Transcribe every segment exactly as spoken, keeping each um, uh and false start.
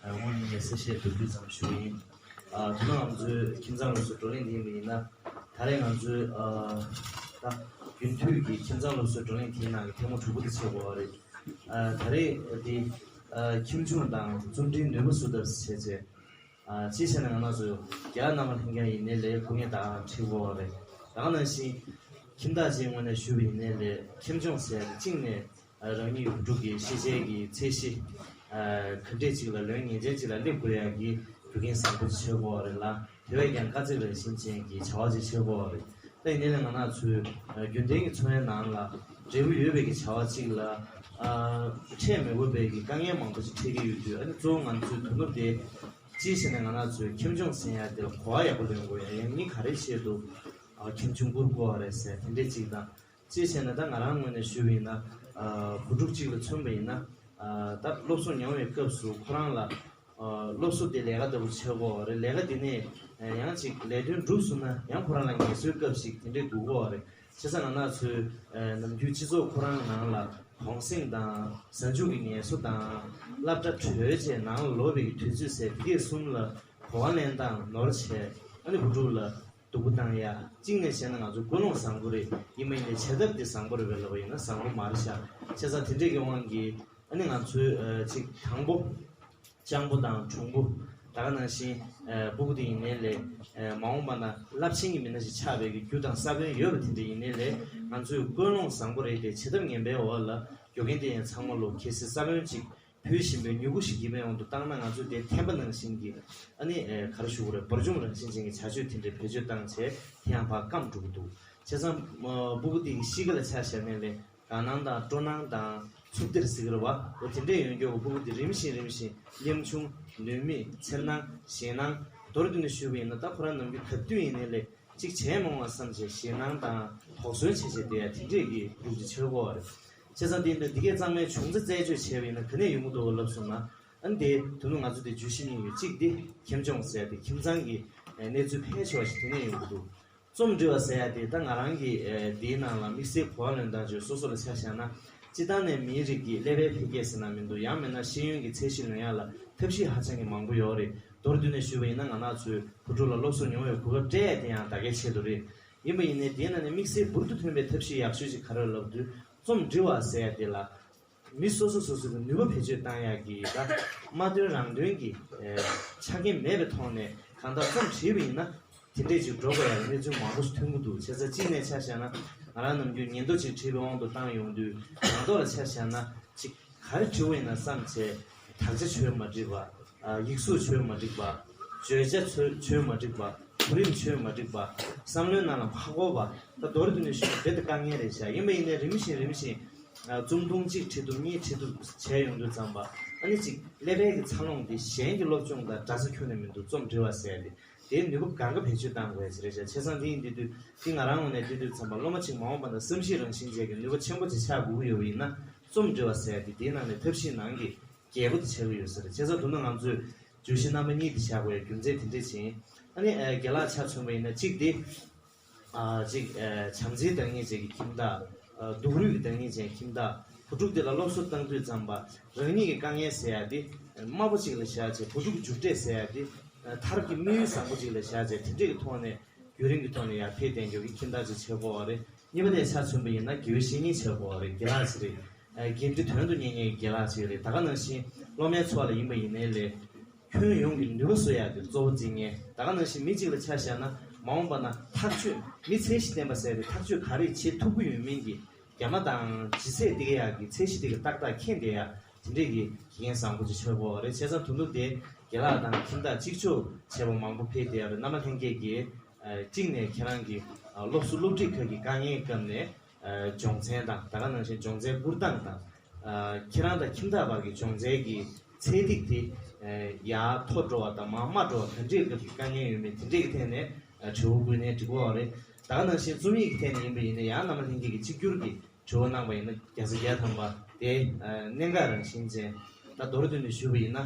དངོས་གནས་གསལ་བཤད་མདོར་བསྡུས་ཙམ་ཞུ་གི་ཡིན། ཨ། དེ་ནས་ང་ཚོའི་ཁྱིམ་ཚང་སློབ་གསོའི་བགྲོ་གླེང་འདི་ཡིན་པ་ཡིན་ན། ད་རེས་ང་ཚོའི་ཨ་ད་རྒྱུན་མཐུད་ཀྱི་ཁྱིམ་ཚང་སློབ་གསོའི་བགྲོ་གླེང་དེའི་ནང་གི་ཐེངས་མ་དྲུག་པ་དེ་བྱེད་དགོས་པ་རེད། ཨ། ད་རེས་འདི་ཨ་ཁྱིམ་ཆུང་དང་རྩོམ་འབྲིའི་ནུས་པ་སུ་ལྟར་བྱས་བྱས། ཨ། ཅིའི་ཕྱིར་ན་ང་རང་ཚོ་རྒན་ལགས་རྣམ་པ་ལྷན་རྒྱས་ཡིན་ནའི་ལས་སྐུ་ངལ་ད་འཁྲི་དགོས་པ་རེད། ད་ག་ནང་བཞིན་ཁྱིམ་བདག་ཅིག་ངོས་ནས་ཞུས་པ་ཡིན་ནའི་ལས་ཁྱིམ་སྦྱོང་ཟེར་ཡ་དེ་གཅིག་ནས། ཨ། རང་ཉིད་བུ་ཕྲུག་གི་ཤེས་བྱའི་གི་ཚད་གཞི་ཨ་ག་འདྲས་ཅིག་ལ་ལོན་ངེས་ཅན་ཅིག་ལ་སླེབས་དགོས་ཡ་གི་རྒྱུ་རྐྱེན་བཟང་པོ་ཅིག་ཆགས་དགོས་པ་རེད་ལ། དེ་བས་ཀྱང་དཀའ་ཚེགས་རང་བཞིན་ཅན་གྱི་བྱ་བ་ཅིག་ཆགས་དགོས་པ་རེད། ད་ཡིན་ནའི་ལས་ང་རང་ཚོའི་ཨ་རྒྱུན་ལྡན་གྱི་འཚོ་བའི་ནང་ལ་འབྲས་བུ་ཡོད་པའི་གི་བྱ་བ་ཅིག་ལ་ཨ་འཕྲད་མི་དགོས་པའི་གི་དཀའ་ངལ་མང་པོ་ཅིག་འཕྲད་ཀྱི་ཡོད་དུས། ཨ་ནི་གཙོ་བོ་ང་ཚོའི་དོ་ནུབ་དེ་ཅིའི་ཕྱིར་ན་ང་རང་ཚོའི་ཁྱིམ་སྦྱོང་ཟེར་ཡ་དེ་ལ་གོ་བ་ཡག་པོ་ལོན་དགོས་ཡ། ཡང་མི་ག་རེ་བཤད་འདུག་ཨ་ཁྱིམ་ཆུང་བཀུར་དགོས་པ་རེད་ཟེར་དེ་འདྲས་ཅིག་དང་། ཅིའི་ཕྱིར་ན་ད་ང་རང་ངོས་ནས་ཞུས་པ་ཡིན་ན། ཨ་བུ་ཕྲུག་ཅིག་ལ་མཚོན་པ་ཡིན་ན། ཨ་ད་སློབ་གསོ་མྱོང་བའི་སྐབས་སུ་ཁོ་རང་ལ་ཨ་སློབ་གསོ་དེ་ལས་ཀ་ལྟ་བུ་ཆགས་དགོས་པ་རེད། ལས་ཀ་དེ་ནས་ཡང་ཅིག་ལས་དོན་འགྲུབ་སོང་ན་ཡང་ཁོ་རང་ལ་ངལ་གསོའི་སྐབས་ཤིག་དེ་འདྲས་དགོས་ཀྱི་ཡོད་རེད། བྱས་ཙང་ང་རང་ཚོའི་ཨ་ནམ་རྒྱུན་སྤྱི་ཚོགས་ཁོ་རང་ནང་ལ་གུང་གསེང་དང་གཟའ་མཇུག་གི་ངལ་གསོ་དང་། སློབ་གྲྭ་གྲོལ་རྗེས་ནང་ལ་ལོག་པའི་དུས་ཚོད་ཟེར་དེ་གས་གསུམ་ལ་གོ་བ་ལེན་སྟངས་ནོར་བྱས། ཨ་ནི་བུ་ཕྲུག་ལ་སྡུག་པོ་བཏང་ཡ། གཅིག་ནས་བཤད་ན་ང་ཚོ་ཀུན་སློང་བཟང་པོ་རེད། ཡིན་པ་ཡིན་ནའི་བྱེད་ཐབས་དེ་བཟང་པོ་རེད་པས་ལབ་པ་ཡིན་ན་བཟང་པོ་མ་རེད་ཤག་བྱས་ཙང་དེ་འདྲས་ཀྱི་དབང་གིས་ཨ་ནི་ང་ཚོའི་ཨ་ཅིག་དང་པོ། སྤྱང་པོ་དང་གྲུང་པོ། ད་ག་ནང་བཞིན་ཨ་སྤུ་གུ་དེ་ཡིན་ནའི་ལས་ཨ་མ་འོངས་པ་ན་རླབས་ཆེན་གྱི་མི་སྣ་ཞིག་ཆགས་པའི་གི་རྒྱུ་དང་ས་བོན་ཡོད་པ་དེ་འདྲ་ཡིན་ནའི་ལས། ང་ཚོའི་ཀུན་སློང་བཟང་པོ་རེད་དེ། བྱེད་ཐབས་ངན་པའི་འོག་ལ་འགྱོ་མཁན་དེ་ཡང་ཚང་མ་ལོ་གལ་སྲིད་ས་བོན་ཅིག་བུད་བཞིན་པའི་མྱུ་གུ་ཞིག་ཡིན་པའི་དབང་དུ་བཏང་ན། ང་ཚོས་དེ་འཐེན་པ་ནང་བཞིན་གྱི་ཨ་ནི་ཨེ་ག་རེ་ཞུ་དགོས་རེད། བོར་ཆུང་རང་བཞིན་ཅན་གྱི་བྱ་སྤྱོད་དེ་འདྲའི་བེད་སྤྱོད་བཏང་བྱས་དེ་ཡང་ཕར་སྐམ་འགྲོ་གི་འདུག་བྱས་ཙང་ཨ་སྤུ་གུ་དེ་གི་གཤིས་ཀ་ལ་ཆ་བཞག་ནས་ལས་དགའ་སྣང་དང་སྤྲོ་སྣང་དང་ཚུབ་སྟེར་ཟེར་གི་རེད་བ། འོ་དེ་འདྲས་ཡོང་རྒྱུ་བོ། སྤུ་གུ་དེ་རིམ་བཞིན་རིམ་བཞིན་ཉམ་ཆུང་། ནུས་མེད། འཚེར་སྣང་། ཞེད་སྣང་། མདོར་བསྡུས་ནས་ཞུས་པ་ཡིན་ན་ད་ཁོ་རང་ནམ་རྒྱུན་ག་དུས་ཡིན་ནའི་ལས་གཅིག་བྱས་མ་འོང་བསམ་བྱས་ཞེད་སྣང་དང་དོགས་ཟོན་བྱས་བྱས་བསྡད་ཡ་དེ་འདྲས་ཀྱི་སྤུ་གུ་དེ་ཆགས་ཀྱི་ཡོད་རེད། བྱས་ཙང་དེ་འདྲ་འདི་གས་གཙང་མའི་བྱུང་རྩ་རྩད་གཅོད་བྱས་པ་ཡིན་ན་ག་ནས་ཡོང་གི་འདུག་ལབ་སོང་ན། ཨ་ནི་དེ་དུ་ནུ་ང་ཚོ་དེ་བརྗོད་གཞི་གཉིས་ཡོད། གཅིག་དེ་ཁྱིམ་སྦྱོང་ཟེར་ཡ་དེ་ཁྱིམ་ཚང་གི་ཨ་གནས་ཚུལ་ཕལ་ཆེ་བ་ཞིག་དེ་ནས་ཡོང་གི་འདུག་རྩོམ་འབྲི་བ་ཟེར་ཡ་དེ་ད་ང་རང་གི་ཨ་དེའི་ནང་ལ་དམིགས་བསལ་གོ་བ་ལོན་སྟངས་བརྗོད་སོ་སོ་ལ་ཆ་བཞག་ན། སྤྱིར་བཏང་ནས་མིའི་རིགས་ཀྱི་ཀླད་པའི་འཕེལ་རྒྱས་ཟེར་ན་མི་འདུག་ཡང་མིན་ན་ཤེས་ཡོན་གྱི་ཚད་གཞི་ལོན་ཡ་ལ་ཐབས་ཤེས་ཧ་ཅང་གི་མང་པོ་ཡོད་རེད། མདོར་བསྡུས་ནས་ཞུས་པ་ཡིན་ན་ང་རང་ཚོའི་བུ་ཕྲུག་ལ་སློབ་གསོ་མྱོང་བའི་གོ་སྐབས་སྤྲད་ཡ་དེ་ཡང་ད་གའི་ཆེད་དུ་རེད། ཡིན་པ་ཡིན་ནའི་དེའི་ནང་ནས་དམིགས་བསལ་འབུར་དུ་ཐོན་པའི་ཐབས་ཤེས་ཡག་ཤོས་ཤིག་ག་རེ་ལབ་དུས། རྩོམ་འབྲི་བ་ཟེར་ཡ་དེ་ལ། མི་སོ་སོ་སོ་སོ་གི་ནུས་པ་བེད་སྤྱོད་བཏང་ཡག་གི་ད་མ་དོན་རང་དོན་གྱི་ཨེ་ཆ་རྐྱེན་མེད་པའི་ཐོག་ནས་གང་ལྟར་རྩོམ་བྲིས་པ་ཡིན་ན་དེ་འདྲས་ཅིག་འགྲོ་དགོས་ཡག་གནས་ཚུལ་མང་པོ་ཞིག་ཐོན་གྱི་འདུག་བྱས་ཙང་གཅིག་ནས་ཆ་བཞག་ན་ང་རང་ནམ་རྒྱུན་ཉིན་ཐོ་ཅིག་བྲིས་པའི་དབང་དུ་བཏང་ཡོང་དུས་ང་ཐོག་ལ་ཆ་བཞག་ན་ཅིག་ག་རེ་བྲིས་པ་ཡིན་ན་བསམ་བྱས་དག་ཆ་ཆོས་མ་འགྲིག་པ། ཨ་ཡིག་གཟུགས་ཆོས་མ་འགྲིག་པ། བརྗོད་བྱ་ཆོས་ཆོས་མ་འགྲིག་པ། གོ་རིམ་ཆོས་མ་འགྲིག་པ། བསམ་བློའི་ནང་ལ་མ་འཁོར་བ། ད་མདོར་བསྡུས་ནས་ཞུས་ན་རྦད་དེ་དཀའ་ངལ་རེད་ཤག་ཡིན་པ་ཡིན་ནའི་རིམ་བཞིན་རིམ་བཞིན་ཨ་རྩོམ་ཐུང་གཅིག་བྲིས་ཐུབ་གཉིས་བྲིས་ཐུབ་བྱས་ཡོང་དུས་ཙམ་པ། ཨ་ནི་གཅིག་ཀླད་པའི་གི་འཚར་ལོངས་འདི་གཞན་གྱི་སློབ་སྦྱོང་དང་འདྲ་ས་ཁྱོན་ནས་མི་འདུག་རྩོམ་འབྲི་བ་ཟེར་ཡ་དེ། དེའི་ནུས་པ་གང་ག་བེད་སྤྱོད་བཏང་དགོས་ཡ་ཅིག་རེད་ཤག་བྱས་ཙང་འདི་ཡིན་དུས་དུས་འདི་ང་རང་ངོས་ནས་བལྟས་དུས་ཙམ་པ་སློབ་མ་གཅིག་མ་འོངས་པ་ན་བསམ་གཞིག་རང་བཞིན་ཅན་གྱི་ནུས་པ་ཆེན་པོ་ཅིག་ཆགས་དགོས་ཀྱི་ཡོད་པ་ཡིན་ན། རྩོམ་འབྲི་བ་ཟེར་ཡ་དེ་དེའི་ནང་ནས་ཐབས་ཤེས་ནང་གི་རྒྱལ་པོ་དེ་ཆགས་ཀྱི་ཡོད་ས་རེད། བྱས་ཙང་དུ་ན་ང་ཚོས་བརྗོད་གཞི་རྣམ་པ་གཉིས་དེ་བཞག་དགོས་ཡ་རྒྱུ་མཚན་དེ་འདྲས་ཅིག་ཡིན། ཨ་ནི་ཨ་རྒན་ལགས་ཆ་མཚོན་པ་ཡིན་ན་གཅིག་དེ། ཨ་གཅིག་ཨ་བྱམས་བརྩེའི་བདག་ཉིད་ཅན་གྱི་ཁྱིམ་བདག་ཨ་སྡུག་རུས་ཀྱི་བདག་ཉིད་ཅན་གྱི་ཁྱིམ་བདག་བུ་ཕྲུག་དེ་ལ་སློབ་གསོ་བཏང་དུས་ཙམ་པ་རང་ཉིད་ཀྱི་དཀའ་ངལ་ཟེར་ཡ་དེ་དམའ་པོ་ཅིག་ལ་བཞག་བྱས། བུ་ཕྲུག་གི་མཇུག་འབྲས་ཟེར་ཡ་དེ་མཐར་གྱི་དམིགས་ཡུལ་བཟང་པོ་ཅིག་ལ་བཞག་བྱས། དེ་འདྲས་ཀྱི་ཐོག་ནས་རྒྱུན་རིང་གི་ཐོག་ནས་ཡར་འཕེལ་བསྡད་མགྱོགས་ཀྱི་ཁྱིམ་བདག་ཅིག་བྱེད་དགོས་པ་རེད། གཉིས་པ་དེ་ཆ་མཚོན་པ་ཡིན་ན་དགེ་བའི་བཤེས་གཉེན་བྱེད་དགོས་པ་རེད། རྒན་ལགས་ཅིག་རེད། ཨ་འགན་འཁྲི་དོན་དུ་གཉེར་མཁན་གྱི་རྒན་ལགས་ཅིག་རེད། ད་ག་ནང་བཞིན་སློབ་མའི་ཚོགས་ལ་ཡིན་པ་ཡིན་ནའི་ལས། ཁྱོན་ཡོངས་ཀྱི་ནུས་པ་གསོ་ཡག་དེ་གཙོ་བོ་འཛིན་མཁན། ད་ག་ནང་བཞིན་མི་གཅིག་ལ་ཆ་བཞག་ན་མ་འོངས་པ་ན་ཐག་གཅོད་མི་ཚད་གཞི་ལྡན་པ་ཟེར་བའི་ཐག་གཅོད་ག་རེ་བྱེད་ཐུབ་ཀྱི་ཡོད་མིན་གྱི་རྒྱ་མ་དང་ལྗིད་ཚད་དེ་ག་ཡག་གི་ཚད་གཞི་དེ་ག་ཏག་ཏག་འཁྱེར་བསྡད་ཡག་དེ་འདྲས་ཀྱི་དགེ་རྒན་བཟང་པོ་ཅིག་ཆགས་དགོས་པ་རེད། བྱས་ཙང་དོན་དུ་དེ་རྒན་ལགས་དང་ཁྱིམ་བདག་གཅིག་ལྕོགས་བྱས་པ་མང་པོ་ཕེབས་བསྡད་ཡག་རེད། རྣམ་པ་ལྷན་རྒྱས་ཀྱིས་ཨ་གཅིག་ནས་ཁྱེད་རང་གི་ཨ་སློབ་གསོ་སློབ་ཁྲིད་ཁག་གི་དཀའ་ངལ་སྐབས་ནས་ཨ་སྦྱོང་ཚན་དང་། ད་ག་ནང་བཞིན་སྦྱོང་ཚན་བསྐུར་སྟངས་དང་། ཨ་ཁྱེད་རང་དང་ཁྱིམ་བདག་བར་གྱི་སྦྱོང་ཚན་གྱི་ཚད་ཐིག་དེ་ཨ་ཡར་མཐོ་འགྲོ་བ་དང་མར་དམའ་འགྲོ་བ་ག་འདྲའི་སྐབས་ཀྱི་དཀའ་ངལ་ཡོད་མེད་དེ་འདྲའི་གི་ཐད་ནས་ཨ་དྲི་བ་བཀོད་ནའི་འགྲིག་གི་རེད། ད་ག་ནང་བཞིན་རྩོམ་ཡིག་གི་ཐད་ནས་ཡིན་པ་ཡིན་ན་ཡང་རྣམ་པ་ལྷན་རྒྱས་ཀྱིས་གཅིག་གྱུར་གྱི་དྲི་བ་གནང་བ་ཡིན་ན་བརྒྱ་ཆ་བརྒྱ་ཐམ་པ་དེ་ཨ་གནད་འགག་རང་བཞིན་ཅན། ད་མདོར་བསྡུས་ནས་ཞུས་པ་ཡིན་ན་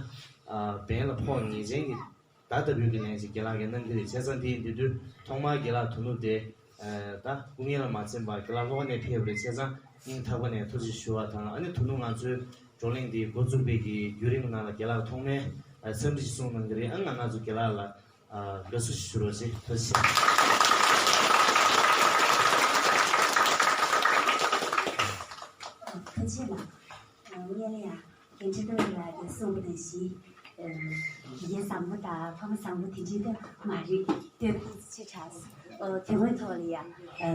ཨ་འབེན་ལ་ཕོག་ངེས་ཅན་གྱི་ད་ལྟ་བུའི་གི་ལན་ཞིག་རྒན་ལགས་ཀྱིས་གནང་གི་རེད། བྱས་ཙང་དེ་ཡིན་དུས་དུས་ཐོག་མར་རྒན་ལགས་དོ་ནུབ་དེ་ཨ་ད་སྐུ་ངལ་ལ་མ་འཛེམས་པར་རྒན་ལགས་ལྷོ་ཁ་ནས་ཕེབས་པ་རེད། བྱས་ཙང་སྙིང་ཐག་པ་ནས་ཐུགས་རྗེ་ཞུ་བ་དང་། ཨ་ནི་དོ་ནུབ་ང་ཚོའི་ བགྲོ་གླེང་འདི་འགོ་བཙུགས་པའི་གི་བརྒྱུད་རིམ་ནང་ལ་རྒན་ལགས་ཐོག་མའི་ཨ་འཚམས་འདྲི་ཞིག་གསུངས་གནང་གི་རེད། ཨ་ང་རང་ཚོ་རྒན་ལགས་ལ་ཨ་དགའ་བསུ་ཞིག་ཞུ་རོགས་ཞེས་ཐུགས་རྗེ་ཆེ། ཐུགས་རྗེ་གནང་། ངས་ལ་ཡང་། རྒན་ཁྲི་ཐོག་ལ་གསུངས་པ་ནང་བཞིན། ཡིན་བཟང་པོ་དང་ཕ་མ་བཟང་པོ་དེ་འདྲའི་ཐོག་མ་རེད། ལྟོས་ཚེ་ཆེ་དྲགས། དེ་སྔོན་ཐོག་ལ་ཡང་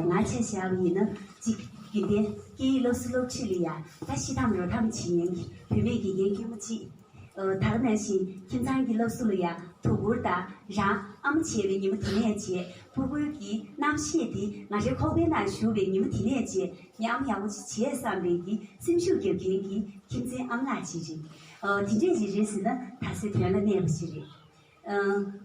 ང་ཆ་བཞག་པ་ཡིན་ན་གཅིག་རྒྱུན་ལྡན་སྐད་ཡིག་སློབ་གསོ་སློབ་ཁྲིད་ལ་ཡང་ད་ཤི་དམ་རོ་དམ་བྱེད་མཁན་གྱི་བུད་མེད་དགེ་རྒན་དཀྱུས་མ་གཅིག་ད་ག་ནང་བཞིན་ཁྱིམ་ཚང་གི་སློབ་གསོ་ལ་ཡང་དོ་ཁུར་དང་རང་ཨ་མ་བྱས་པའི་ཉི་མ་དེ་ནས་བྱས་ཕྲུ་གུའི་གི་རྣམ་ཤེས་དེ་ང་རའི་ཁོག་པའི་ནང་བཞུགས་པའི་ཉི་མ་དེ་ནས་བྱས། ཉམས་ཡག་པོ་ཅིག་བྱས་བསམ་པའི་གི་སེམས་ཤུགས་རྒྱབ་མཁན་གྱི་ཁྱིམ་མཚེས་ཨ་མ་ལགས་ཅིག་རེད། ཨ་དེ་འདྲས་ཅིག་རེད་ཟེར་ན་ད་སེ་དོན་ལ་གནས་པ་ཞིག་རེད། ཨ་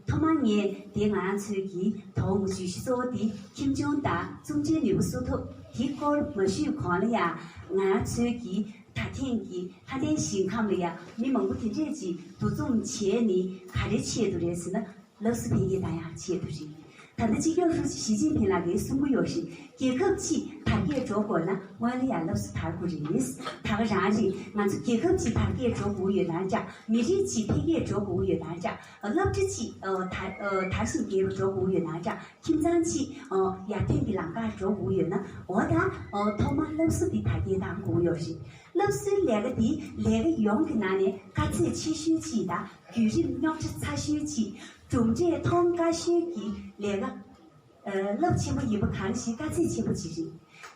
ཐོག་མར་ངས་དེ་ང་རང་ཚོའི་གི་དོ་དགོང་གི་བརྗོད་གཞི་གཙོ་བོ་དེ་ཁྱིམ་ཆུང་དང་གཅུང་ཆེན་ནུས་པ་གསོ་ཐབས་དེ་སྐོར་མ་ཞུས་གོང་ལ་ཡང་ང་རང་ཚོའི་གི་ད་ཐེངས་ཀྱི་ལྷ་ལྡན་ཞིང་ཁམས་ལ་ཡང་མི་མང་པོ་དེ་འདྲས་ཅིག་འདུ་འཛོམས་བྱས་ནི་ག་རེ་ཆེད་དུ་རེད་ཟེར་ན། སློབ་གསོ་འཕེལ་རྒྱས་གཏང་ཡག་ཆེད་དུ་རེད། ད་ལྟ་སྤྱི་ཁྱབ་ཧྲུའུ་ཅི་ཞི་ཅིན་ཕིང་ལགས་ཀྱིས་གསུང་གི་ཡོད་རེད། རྒྱལ་ཁབ་གཅིག་དར་རྒྱས་འགྲོ་དགོས་ན་སྔོན་ལ་ཡང་སློབ་གསོ་དར་དགོས་རེད། ད་ག་རང་རེད། ང་ཚོ་རྒྱལ་ཁབ་གཅིག་དར་རྒྱས་འགྲོ་དགོས་ཡོད་ན་འདྲ། མི་རིགས་གཅིག་འཕེལ་རྒྱས་འགྲོ་དགོས་ཡོད་ན་འདྲ། སློབ་གྲྭ་གཅིག་ཨ་དར་ཨ་དར་ཞིང་རྒྱས་པ་འགྲོ་དགོས་ཡོད་ན་འདྲ། ཁྱིམ་ཚང་གཅིག་ཨ་ཡར་ཐོན་གྱི་ལམ་ཁར་འགྲོ་དགོས་ཡོད་ན། འོ་ད་ཨ་ཐོག་མར་སློབ་གསོ་འདི་དར་རྒྱས་གཏང་དགོས་ཡོད་རེད། སློབ་གསོའི་ལས་ཀ་འདི་ལས་ཀ་ཡོངས་ཀྱི་ནང་ནས་དཀའ་ཚེགས་ཆེ་ཤོས་གཅིག་དང་། བརྒྱུད་རིམ་རྙོག་དྲ་ཚ་ཤོས་ཀྱི་གྲུབ་འབྲས་མཐོང་དཀའ་ཤོས་ཀྱི་ལས་ཀ། ཨ་རླབས་ཆེན་པོ་ཡིན་པ་གང་ཞིག་དཀའ་ཚེགས་ཆེན་པོ་ཅིག་རེད།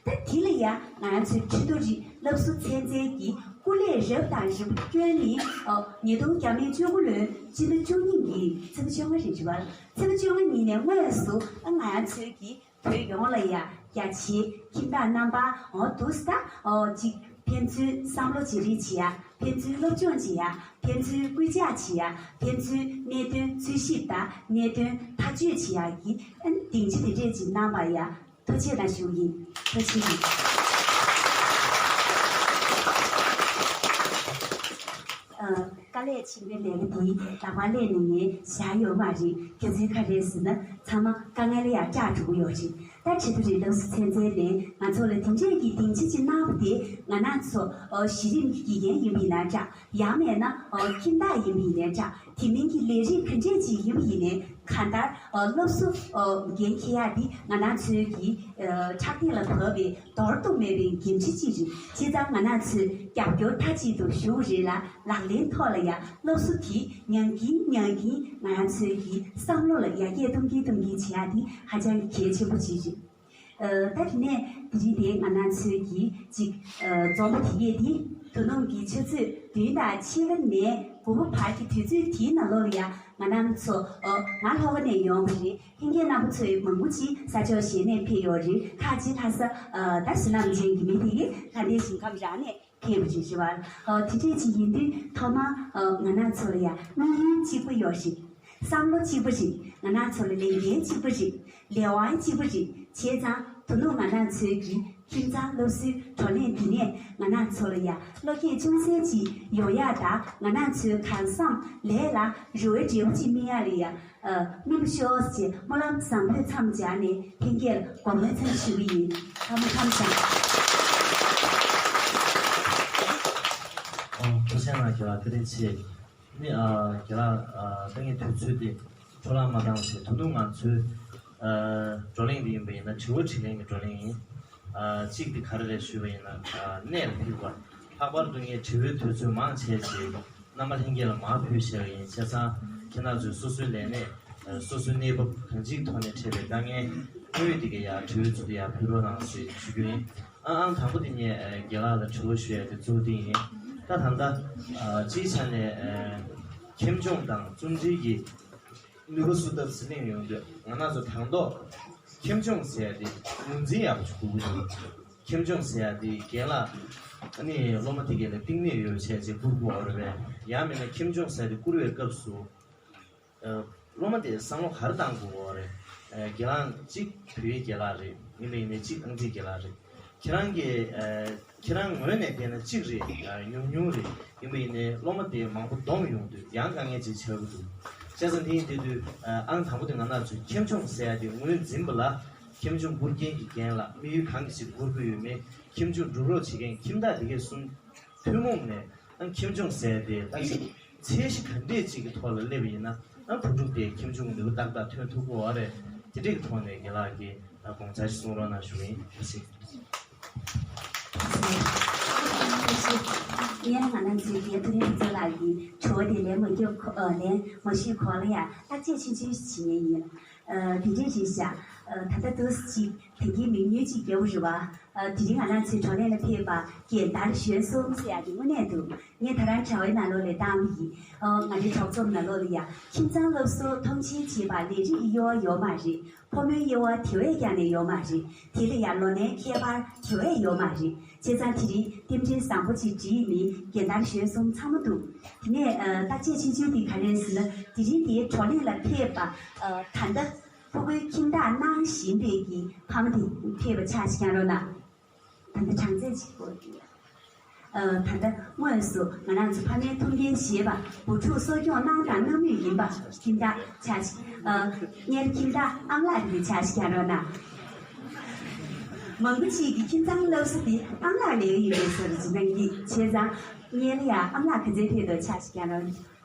ད་དེ་ལ་ཡང་ང་རང་ཚོའི་ཁྲིན་ཏུའུ་རི་སློབ་གསོ་ཚན་རྩལ་གྱི་སྐུ་ལས་རབ་དང་རིམ་པ་བསྐྱོན་ནས་ཨ་ཉིས་སྟོང་བརྒྱ་མེད་བཅུ་དགུ་ལོའི་སྤྱི་ཟླ་བཅུ་གཉིས་ཀྱི་ཚེས་པ་བཅོ་ལྔ་རེད་བ། ཚེས་པ་བཅོ་ལྔ་ཉིན་ནས་དངོས་སུ་ཨ་ང་རང་ཚོའི་གི་བོད་ཡོངས་ལ་ཡ་རྒྱ་ཆེའི་ཁྱིམ་བདག་རྣམ་པ་འོ་འདུག་སེ་ད་འོ་གཅིག་ཕན་ཚུན་བསམ་བློ་བརྗེ་རེས་བྱེད་ཡ། ཕན་ཚུན་སློབ་སྦྱོང་བྱེད་ཡ། ཕན་ཚུན་སྐུལ་ལྕག་བྱེད་ཡ། ཕན་ཚུན་གནད་དོན་འཚོལ་ཞིབ་དང་གནད་དོན་ཐག་གཅོད་བྱེད་ཡ་གི་ཨ་ནི་སྡིངས་ཆ་དེ་འདྲས་ཅིག་གནང་བ་ཡ་ཐུགས་རྗེ་གནང་ཞུ་གི་ཡིན། ཐུགས་རྗེ་ཆེ། ཨ། དཀའ་ལས་ཆེན་པོའི་ལས་ཀ་འདི་ལག་པ་ལས་ནས་ངས་བཞག་ཡོད་མ་རེད། རྒྱུ་མཚན་ག་རེ་ཟེར་ན་ཚང་མ་དཀའ་ངལ་ལ་ཡང་སྐྲག་འགྲོ་གི་ཡོད་རེད། ད་ཁྲིན་ཏུའུ་རི་སློབ་གསོ་ཚན་རྩལ་ནས་ང་ཚོ་ལ་དེ་འདྲས་ཀྱི་སྡིངས་ཆ་ཅིག་གནང་བ་དེ་ང་རང་ཚོ་ཨོ་གཞི་རིམ་གྱི་དགེ་རྒན་ཡིན་པ་ཡིན་ན་འདྲ། ཡང་མེད་ན་ཨོ་ཁྱིམ་བདག་ཡིན་པ་ཡིན་ན་འདྲ། དེ་མིན་གྱི་ལས་རིགས་ག་འདྲས་ཅིག་ཡིན་པ་ཡིན་ནའི་གང་ལྟར་ཨོ་སློབ་གསོ་ཨོ་འགན་འཁྱེར་ཡག་འདི་ང་རང་ཚོའི་གི་ཨོ་ཕྲག་སྟེང་ལ་བབས་པའི་འདོར་དུ་མེད་པའི་འགན་འཁྲི་ཅིག་རེད། བྱས་ཙང་ང་རང་ཚོས་རྒྱབ་སྐྱོར་མཐའ་གཅིག་ཏུ་ཞུ་གི་རེད་ལ། ལག་ལེན་ཐོག་ལ་ཡང་སློབ་གསོ་དེ་ཉང་གིན་ཉང་གིན་ང་རང་ཚོའི་གི་བསམ་བློ་ལ་ཡར་རྒྱས་གཏོང་གིན་གཏོང་གིན་བྱེད་ཡག་དེ་ཧ་ཅང་གི་གལ་ཆེན་པོ་ཅིག་རེད། ཨ་ད་དེ་ནས་དེ་རིང་དེ་ང་རང་ཚོའི་གི་ཅིག་ཨ་འཛོམས་པ་དེ་གས་དེ་དོ་སྣང་གི་ཆུ་ཚོད་བདུན་དང་ཕྱེད་ཀ་ནས་དགུ་པ་བར་གྱི་དུས་ཚོད་དེའི་ནང་ལོགས་ལ་ཡང་ང་རང་ཚོ་ཨ་ང་ལྷོ་ཁ་ནས་ཡོང་བ་རེད། ལྷན་རྒྱས་རྣམ་པ་ཚོའི་མང་པོ་ཅིག་ས་ཕྱོགས་གཞན་ནས་ཕེབས་ཡོད་རེད། ཁ་ཅིག་ལྷ་ས་ཨ་ད་བསོད་ནམས་ཅན་གྱི་མི་དེ་གི་ལྷ་ལྡན་ཞིང་ཁམས་རང་ནས་ཕེབས་པ་ཅིག་རེད་བ། ཨ་དེ་འདྲས་ཅིག་ཡིན་དུས་ཐོག་མར་ཨ་ང་རང་ཚོ་ལ་ཡང་དམིགས་ཡུལ་གཅིག་པ་ཡོད་རེད། བསམ་བློ་གཅིག་པ་རེད། ང་རང་ཚོ་ལ་ལས་འགན་གཅིག་པ་རེད། ལས་དབང་གཅིག་པ་རེད། བྱས་ཙང་དོ་ནུབ་ང་རང་ཚོའི་གི་ཁྱིམ་ཚང་སློབ་གསོའི་བགྲོ་གླེང་འདི་ནས་ང་རང་ཚོ་ལ་ཡང་བློ་སྐྱེད་ཅུང་ཟད་ཅིག་ཡོང་ཡག་དང་ང་རང་ཚོའི་གང་བསམ་ལས་ལ་རེ་བའི་འབྲས་བུ་ཅིག་སྨིན་ཡག་ལ་ཡང་ཨ་སྨིན་པ་ཤོག་ཅེས་སྨོན་ལམ་བཟང་པོས་མཚམས་སྦྱར་ནས་ལྷན་རྒྱས་ལ་དགོངས་པའི་མཚམས་ཞུ་གི་ཡིན། ཐ་མ་ཐམས་ཅད། ཨོ་ཐུགས་རྗེ་གནང་། རྒན་ལགས་བཀའ་དྲིན་ཆེ། ནི་ཨ་རྒན་ལགས་ཨ་ད་ངས་དུས་ཚོད་འདི་འཕྲོ་བརླག་མ་བཏང་བ་བྱས། ད་དུང་ང་ཚོའི་ཨ་བགྲོ་གླེང་འདི་ཡིན་པ་ཡིན་ན་དྲི་བ་དྲིས་ལན་གྱི་བགྲོ་གླེང་ཡིན། ཨ་གཅིག་འདི་ག་རེ་རེད་ཞུས་པ་ཡིན་ན་ཨ་གནད་ལ་འཕིགས་པ། ལྷག་པར་དུ་ངས་དྲི་བའི་དུས་ཚོད་མང་ཆེ་ཞིག་རྣམ་པ་ལྷན་རྒྱས་ལ་མར་ཕུལ་བཞག་ཡིན། བྱས་ཙང་ཁྱེད་རང་ཚོས་སོ་སོའི་ལས་གནས་ཨ་སོ་སོའི་གནས་བབ་གང་ཅིའི་ཐོག་ནས་འཕྲད་པའི་དཀའ་ངལ་དངོས་ཡོད་འདི་ག་ཡར་དྲི་བའི་ཚུལ་དུ་ཡར་ཕུལ་རོགས་གནང་ཞེས་ཞུ་རྒྱུ་ཡིན། ཨ་ཨང་དང་པོ་དེ་ངས་ཨ་རྒན་ལགས་ལ་དྲི་བ་ཞུ་ཡ་དེ་གཙོ་བོ་དེ་ཡིན། ད་ད་ལྟ་ཨ་སྤྱིའི་ཆ་ནས་ཨ་ཁྱིམ་སྐྱོང་དང་བཙུན་ཁྲལ་གྱི་ནུས་པ་གསོ་ཐབས་ཟེར་གླེང་ཡོང་དུས། ང་རང་ཚོ་དང་ཐོག་ཁྱིམ་སྐྱོང་ཟེར་ཡ་དེ་ངོས་འཛིན་ཡག་པོ་ཞིག་དགོས་ཀྱི་འདུག་ཁྱིམ་སྐྱོང་ཟེར་ཡ་དེ་རྒན་ལགས་ཨ་ནི་སློབ་མ་དེ་གས་ལ་གཏིང་ནས་ཡོད་བྱས་རྗེས་བསྐུར་དགོས་པ་རེད་པས། ཡང་མིན་ན་ཁྱིམ་སྐྱོང་ཟེར་ཡ་དེ་བསྐུར་བའི་སྐབས་སུ། ཨ་སློབ་མ་དེ་བསམ་བློ་ག་རེ་བཏང་དགོས་པ་རེད། ཨ་རྒན་ལགས་གཅིག་བོད་ཡིག་རྒན་ལགས་རེད། ཡིན་པ་ཡིན་ནའི་གཅིག་ཨང་རྩིས་རྒན་ལགས་རེད། ཁྱེད་རང་གི་ཨ་ཁྱེད་རང་ངོས་ནས་བལྟས་ན་གཅིག་རེད། ཨ་ཉུང་ཉུང་རེད། ཡིན་པ་ཡིན་ནའི་སློབ་མ་དེ་མང་པོ་བསྡོམས་ཡོང་དུས་ཡང་དཀའ་ངལ་ཅིག་ཆགས་ཀྱི་འདུག་བྱས་ཙང་དེ་ཡིན་དུས་དུས་ཨ་ཨང་དང་པོ་དེ་ང་རང་ཚོས་ཁྱིམ་སྐྱོང་ཟེར་ཡ་དེ་ངོས་འཛིན་པ་ལ་ཁྱིམ་སྐྱོང་བསྐུར་མཁན་གྱི་རྒན་ལགས། དམིགས་ཡུལ་གང་གི་ཕྱིར་བསྐུར་གྱི་ཡོད་མེད། ཁྱིམ་སྐྱོང་སྒྲུབ་རོགས་བྱེད་མཁན་ཁྱིམ་བདག་དེ་གས་གསུམ་ཐུན་མོང་ནས་ ཨང་ཁྱིམ་ཆུང་ཟེར་དེ་ད་ཚད་གཞི་ག་འདྲས་ཅིག་གི་ཐོག་ལ་སླེབས་པ་ཡིན་ན་ཨང་བུ་ཕྲུག་དེ་ཁྱིམ་ཆུང་ནུས་པ་ཏག་ཏག་ཐོན་ཐུབ་ཀྱི་ཡོད་རེད། དེ་འདྲས་ཀྱི་ཐོག་ནས་རྒན་ལགས་ཀྱིས་དགོངས་འཆར་ཞིག་གསུང་རོགས་གནང་ཞུ་གི་ཡིན། ཐུགས་རྗེ་ཆེ། ངས་ང་རང་ཚོའི་རྒན་ཐུབ་བསྟན་ཕུན་ཚོགས་ལགས་ཀྱི་དྲི་བ་དེ་ལན་མ་རྒྱབ་གོ་ཨ་ལན་མ་ཞུས་གོང་ལ་ཡང་བརྟག་དཔྱད་ཆུང་ཆུང་ཞིག་བྱེད་ཉན་ཡིན། ཨ་དེ་འདྲས་རེད་ཤག་ཨ་ད་ལྟ་འདུག་སེ་ཅིག་དེ་གའི་མིང་ཉུང་ཅིག་རྒྱབ་རེད་བ། ཨ་དེ་རིང་ང་རང་ཚོའི་བགྲོ་གླེང་ལ་ཕེབས་པ་རྒན་དར་གཞོན་གསུམ་ཟེར་ཡག་དེ་དངོས་གནས་འདུག་ངས་ད་རང་དྲ་བའི་ནང་ལོགས་ལ་བཏང་བ་ཡིན། ཨ་ང་རའི་གྲོགས་ཚོའི་ནང་ལོགས་ལ་ཡང་ཁྱིམ་ཚང་སློབ་གསོ་མཐོང་ཆེན་བྱེད་པ་ལས་རིགས་ཀྱི་དབྱེ་བ་ཡོད་མ་རེད། ཕོ་མོའི་དབྱེ་བ་དེ་བས་ཀྱང་ནས་ཡོད་མ་རེད། དེ་ལ་ཡང་ལོ་ནའི་ཁྱད་པར་དེ་བས་ཡོད་མ་རེད། བྱས་ཙང་དེ་རིང་རྟེན་འབྲེལ་བཟང་པོ་ཅིག་བསྒྲིགས་ནས་རྒན་དར་གཞོན་གསུམ་ཚང་མ་འདུག་དེ་ནས་ཨ་བརྟག་དཔྱད་ཆུང་ཆུང་དེ་ག་རེ་རེད་ཟེར་ན་དེ་རིང་དེའི་བགྲོ་གླེང་ལ་ཕེབས་པ་ཨ་ད་ལྟ་ཕྲུ་གུའི་ཁྱིམ་བདག་གནང་བཞིན་པའི་གི་ཕ་མ་དེ་ཕེབས་པ་ཆ་ཞིག་རྒྱག་རོགས་གནང་། ད་ལྟ་གྲངས་ཚད་གཅིག་པོ་ཡོད། ཨ་ད་ལྟ་དངོས་སུ་ང་རང་ཚོ་ཕ་མའི་ཐུགས་འགན་བཞེས་པ་བུ་ཕྲུག་གསོ་སྐྱོང་གནང་དང་གནང་མུས་ཡིན་པ་ཁྱིམ་བདག་ཆ་ཞིག་ཨ་སྔོན་ཁྱིམ་བདག་ཨམ་ལགས་ཀྱི་ཆ་ཞིག་རྒྱག་རོགས་གནང་། མང་པོ་ཅིག་གིས་ཁྱིམ་ཚང་སློབ་གསོ་དེ་ཨམ་ལགས་ལས་ཡོད་པའི་བཟོ་འདྲ་ཅིག་གནང་གི་བྱས་ཙང་སྔོན་ལ་ཡང་ཨམ་ལགས་ག་ཚོད་ཕེབས་འདུག་ཆ་ཞིག་རྒྱག་རོགས།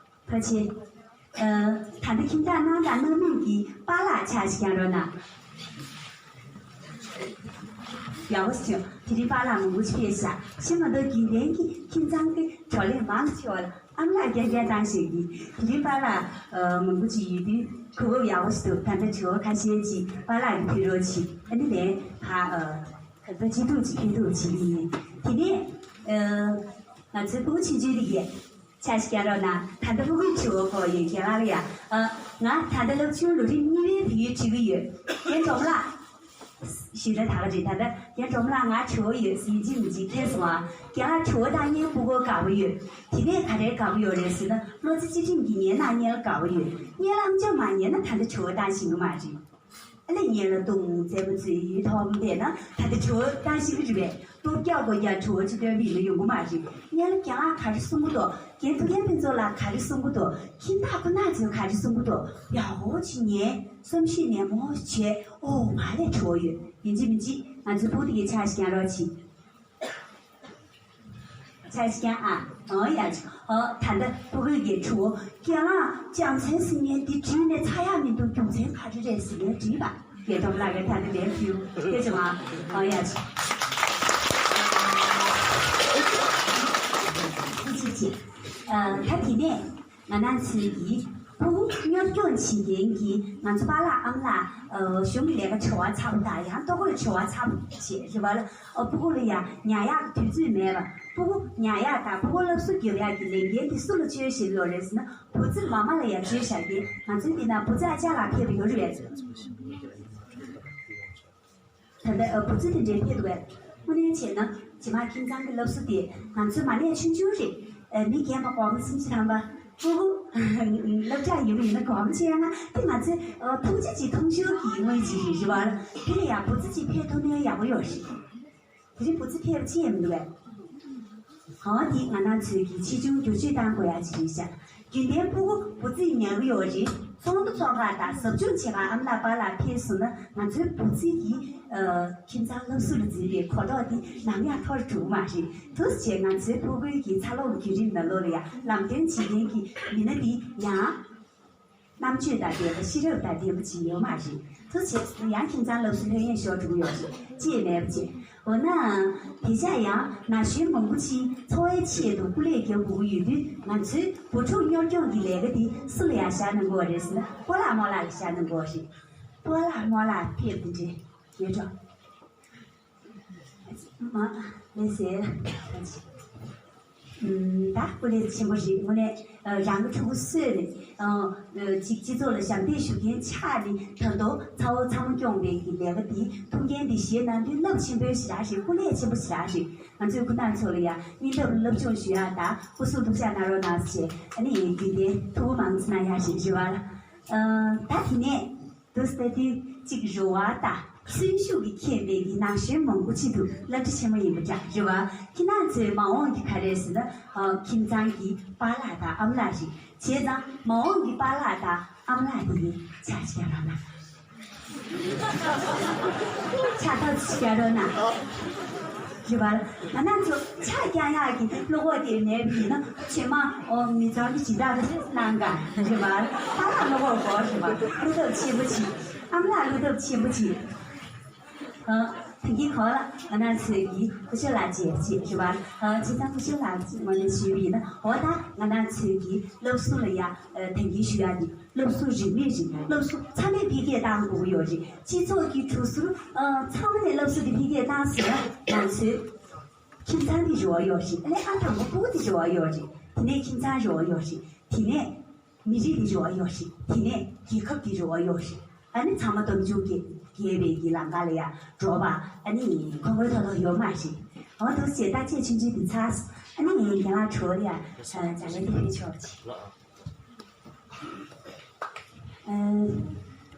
ཕ་ཆེ། ཨ་ད་ལྟ་ཁྱིམ་བདག་གནང་དང་གནང་མུས་ཀྱི་པཱ་ལགས་ཆ་ཞིག་རྒྱག་རོགས་གནང་། ཡག་པོ་ཞིག་བྱུང་། དེ་རིང་པཱ་ལགས་མང་པོ་ཞིག་ཕེབས་ཤག་ཕྱི་མ་གཏོགས་རྒྱུན་ལྡན་གྱི་ཁྱིམ་ཚང་གི་བགྲོ་གླེང་མང་ཆེ་བ་ལ་ཨམ་ལགས་རྒྱག་རྒྱག་བཏང་ཞིག་གིས་དེ་རིང་པཱ་ལགས་ཨ་མང་པོ་ཞིག་ཡོད་དུས་གོ་སྐབས་ཡག་པོ་ཞིག་འདུག་ད་ལྟ་དྲི་བ་ཁ་ཤས་ཅིག་པཱ་ལགས་ཀྱིས་ཕུལ་རོགས་གྱིས། ཨ་ནི་ལན་ཧ་ཨ་ག་ཚོད་ཅི་ཐུབ་ཅིག་ཕན་ཐོགས་བྱེད་ཀྱི་ཡིན། དེ་ནས་ཨ་ང་ཚོའི་ཕྲུ་གུ་ཆུང་ཆུང་དེ་གས། ཆ་ཞིག་རྒྱག་རོགས་གནང་། ད་ལྟ་ཕྲུ་གུའི་དྲི་བ་ཁོ་ཡོད་རྒན་ལགས་ལ་ཡ། ཨ་ང་ད་ལྟ་སློབ་ཆུང་ལོ་རིམ་གཉིས་པའི་བོད་ཡིག་འབྲི་གི་ཡོད། རྒན་སྒྲོལ་མ་ལགས། ཞུས་ན་ད་ག་རེད། ད་ལྟ་རྒན་སྒྲོལ་མ་ལགས་ང་དྲི་བ་ཡོད་ཟིན་གཅིག་མིན་གཅིག་ཁྱེར་སོང་ཨ། རྒན་ལགས་དྲི་བ་བཏང་མཁན་ཕྲུ་གུ་དགའ་པོ་ཡོད། དེ་ནས་ག་རེ་དགའ་པོ་ཡོད་རེད་ཟེར་ན་བློ་རྩེ་སྤྱི་ཁྲིམས་ཀྱི་ཉན་ན་སྔོན་ལ་དགའ་པོ་ཡོད། སྔོན་ལ་ཨམ་ཅོག་མ་ཉན་ན་ད་ལྟ་དྲི་བ་བཏང་ཤེས་ཀྱི་མ་རེད། ཨ་ལས་ངན་ལ་ལྟུང་མཛད་པ་ཚོའི་ཡུལ་ཐོག་མ་བལྟས་ན་ད་ལྟ་དྲི་བ་བཏང་ཤེས་ཀྱི་རེད་པས། སྟོབས་རྒྱག་སྒོ་རྒྱག་དྲི་བ་ཅི་སྟོན་པའི་ལ་ཡོང་གི་མ་རེད། ངན་ལ་རྒན་ལགས་ག་རེ་གསུང་གི་འདུག་རྒན་ཐུབ་བསྟན་ཕུན་ཚོགས་ལགས་ག་རེ་གསུང་གི་འདུག་ཁྱིམ་བདག་ཁོ་ན་ཚོས་ག་རེ་གསུང་གི་འདུག་ཡག་པོ་ཅིག་ཉན། བསམ་ཤེས་ནན་མོ་བྱས། ཨོ་ང་ལས་དྲི་བ་ཡོད། ཡིན་གཅིག་མིན་གཅིག་ང་ཚོའི་ཕྲུ་གུ་དེ་གའི་ཆ་ཞིག་རྒྱག་རོགས་གྱིས། ཆ་ཞིག་རྒྱག་ཨ། ཨོ་ཡ་ཆ། ཨོ་ད་ལྟ་ཕྲུ་གུ་གིས་དྲི་བ་རྒན་ལགས་སྦྱང་ཚན་ཟེར་མཁན་འདི་བྲིས་ནས་ཚར་ཡག་མི་འདུག་རྒྱུ་མཚན་ག་རེ་རེད་ཟེར་ནས་དྲིས་པ། རྒན་སྒྲོལ་མ་ལགས་ཀྱིས་ད་ལྟ་ལན་ཕུལ། དེ་བྱུང་ཨ། ཨོ་ཡ་ཆ། ཨ་ད་དེ་ནས། ང་རང་ཚོའི་གི་ཕྲུ་གུ་གཉོར་སྐྱོང་བྱེད་མཁན་གྱི་ང་ཚོ་པཱ་ལགས་ཨམ་ལགས་ཨ་གཞུང་གི་ལས་ཀ་བྱེད་པ་ཚ་པོ་དང་ཡང་ལྟོ་གོས་བྱེད་པ་ཚ་པོ་བྱེད་རེད་བ་ལ། ཨ་ཕྲུ་གུ་ལ་ཡང་ཉར་ཡག་གི་དུས་ཚོད་མེད་པ། ཕྲུ་གུ་ཉར་ཡག་དང་ཕྲུ་གུ་སློབ་གསོ་རྒྱབ་ཡག་གི་ལས་འགན་དེ་སུ་ལ་བཅོལ་བཞིན་ཡོད་རེད་ཟེར་ན་བུ་རྫི་མ་མ་ལ་ཡང་བཅོལ་བཞག་གི། ང་ཚོའི་འདི་ན་བུ་རྫི་ཨ་ཅག་ལགས་ཕེབས་པ་ཡོད་རེད། ད་ལྟ་ཨ་བུ་རྫི་དེ་འདྲའི་ཕེབས་འདུག་གས། དངོས་གནས་བྱས་ན་རྗེས་མ་ཁྱིམ་ཚང་གི་སློབ་གསོ་དེ་ང་ཚོའི་མ་ནས་ཆུང་ཆུང་རེད། ཨ་མི་རྒན་པ་གོང་མ་སུམ་ཅུ་ཐམ་པ་ཕྲུ་གུ་སློབ་གྲྭ་ཡོད་པ་ཡིན་ན་གོང་མ་བྱས་ན་དེ་ང་ཚོའི་ཨ་ཐུགས་རྗེ་ཅིག་མཐོང་ཆོས་ཀྱི་དངོས་ཅིག་རེད་རེད་བ། དེ་ལ་ཡང་བུ་རྫི་ཅིག་ཕེབས་ཐུབ་ན་ཡག་པོ་ཡོད་རེད། དེ་རིང་བུ་རྫི་ཕེབས་ཅི་ཡང་མི་འདུག་གས། ཧང་དེ་ང་རང་ཚོའི་གི་ཆེ་ཆུང་བསྒྱུར་བཅོས་གཏང་དགོས་ཡ་ཅིག་རེད་ཤག་རྒྱུན་ལྡན་ཕྲུ་གུ་བུ་རྫི་ཉར་གི་ཡོད་རེད། ཚོགས་འདུ་ཚོགས་ཁག་དང་ཟབ་སྦྱོང་བྱེད་པར་ཨམ་ལགས་པཱ་ལགས་ཕེབས་སོང་ན་ང་ཚོའི་བུ་རྫི་གི་ཨ་ཁྱིམ་ཚང་སློབ་གསོ་ལ་འཛིན་པའི་གོ་རྟོགས་དེ་ནམ་ཡང་མཐོ་རུ་འགྲོ་གི་མ་རེད། དེ་བྱས་ང་ཚོའི་ཕྲུ་གུའི་གི་འཚར་ལོངས་བརྒྱུད་རིམ་ནང་ལོགས་ལ་ཡང་ལམ་སྟོན་བྱེད་མཁན་གྱི་མི་སྣ་དེ་ཡང་རྣམ་དཔྱོད་དང་ལྡན་པ་ཤེས་རབ་དང་ལྡན་པ་ཅིག་ཡོད་མ་རེད། དེ་བྱས་ཡང་ཁྱིམ་ཚང་སློབ་གསོ་ལྷོད་གཡེང་ཤོར་འགྲོ་གི་ཡོད་རེད། ཅི་ཡང་མེད་པ་བྱས། འོ་ན། དེ་བྱས་ཡང་ན་གཞོན་མང་པོ་ཅིག་འཚོ་བའི་ཆེད་དུ་སྐུ་ལས་རྒྱག་དགོས་ཀྱི་ཡོད་དུས་ང་ཚོའི་བུ་ཕྲུག་གཉོར་སྐྱོང་གི་ལས་ཀ་དེ་སུ་ལ་ཡང་བཞག་གནང་དགོས་པ་རེད་ཟེར་ན་སྤོ་ལགས་རྨོ་ལགས་ལ་བཞག་གནང་དགོས་པ་རེད། སྤོ་ལགས་རྨོ་ལགས་ཕེབས་དེ་འདྲས་ཡོད་འགྲོ། མ་ལས་ཟེར། ད་སྐུ་ལས་ཆེན་པོ་རེད། དངོས་གནས་རང་གི་ཕྲུ་གུ་གསོས་ནས་ཅིག་སྤྱི་ཚོགས་ལ་ཞབས་འདེགས་ཞུ་མཁན་ཆགས་ནས་ད་དུང་ཚ་བོ་ཚ་མོ་སྐྱོང་བའི་གི་ལས་ཀ་འདི་ཐུགས་འགན་འདི་བཞེས་གནང་དུས་རླབས་ཆེན་པོའི་ཞེ་དྲག་རེད། སྐུ་ལས་ཆེན་པོ་ཞེ་དྲག་རེད། ང་ཚོའི་སྐུ་ན་ཚོ་ལ་ཡང་སྙིང་སྟོབས་སློབ་སྦྱོང་ཞུ་ཡག་དང་སྐུ་གཟུགས་ཐུགས་ཅག་གནང་རོགས་གནང་ཞེས་ཨ་ནི་ཡིན་རྒྱུན་ལྡན་ཐུགས་ཁུར་མང་ཙམ་གནང་ཡག་ཞིག་རེད་བ་ལ། ད་དེ་ནས། དུ་ལྟ་དུས་གཅིག་རེ་བ་དང་གསོན་ཤུགས་ཀྱིས་ཁེངས་པའི་གི་ན་གཞོན་མང་པོ་ཅིག་འདུག་སློབ་གྲྭ་ཆེན་མོ་ཡིན་པ་འདྲ་རེད་བ། ཁྱེད་རང་ཚོའི་མ་འོངས་ཀྱི་ག་རེ་ཟེར་ན་ཁྱིམ་ཚང་གི་པཱ་ལགས་དང་ཨམ་ལགས་རེད། བྱས་ཙང་མ་འོངས་ཀྱི་པཱ་ལགས་དང་ཨམ་ལགས་དེ་ནི་ཆ་ཞིག་རག་ན། ཆ་ཐག་ཅིག་རག་ན། རེད་བ། ང་རང་ཚོ་ཕྱག་བརྐྱང་ཡག་གི་བློ་ཁོག་དེ་མེད་པ་ཡིན་ན་ཇེ་མང་། ཨོ། མི་ཚང་གི་ཇི་ལྟར་གནང་ག་རེད་བ། ད་ལ་བློ་ཁོག་དགོས་རེད་བ། བློ་སྟོབས་ཆེན་པོ་བྱེད། ཨ་མ་ལགས་བློ་སྟོབས་ཆེན་པོ་བྱེད། ཨ། ད་གིན་གོང་ལ་ང་རང་ཚོའི་གི་སྐུ་ཞབས་ལགས་བཅས་བྱེད་རེད་བ། ཨ། བྱས་ཙང་སྐུ་ཞབས་ལགས་ངོས་ནས་ཞུས་པ་ཡིན་ན། འོ་ད་ང་རང་ཚོའི་གི་སློབ་ཟུར་ལ་ཡ། ཨ། ད་གིན་ཞུ་ཡག་འདི། སློབ་གསོ་རིན་མེད་རེད། སློབ་གསོ་ཚང་མས་འཕེལ་རྒྱས་གཏང་དགོས་ཀྱི་ཡོད་རེད། སྤྱི་ཚོགས་ཀྱི་གྲུ་ཟུར། ཨ། ཚང་མ་ནས་སློབ་གསོ་འདི་འཕེལ་རྒྱས་བཏང་ཟིན་ན་ང་ཚོའི་ཁྱིམ་ཚང་འདི་རེ་བ་ཡོད་རེད། ཨ་ནི་ཨ་དང་པོ་སྤུ་གུ་འདི་རེ་བ་ཡོད་རེད། དེ་ནས་ཁྱིམ་ཚང་རེ་བ་ཡོད་རེད། དེ་ནས་མི་རིགས་འདི་རེ་བ་ཡོད་རེད། དེ་ནས་རྒྱལ་ཁབ་འདི་རེ་བ་ཡོད་རེད། ཨ་ནི་ཚང་མ་སྟོབས་འབྱོར་གྱི་རྒྱས་པའི་གི་ལམ་ཁ་ལ་ཡ་འགྲོ་བ། ཨ་ནི་ཁོ་བོའི་ཐོག་ལ་ཡོད་མ་རེད། འོ་འདུག་སེ་བརྟག་དཔྱད་ཆུང་ཆུང་འདི་ཚར། ཨ་ནི་ངས་རྒན་ལགས་གྲོགས་ལ་ཡ་ལྗགས་ལན་འདི་ཕུལ་ཆོག་ཅིག་ཨ།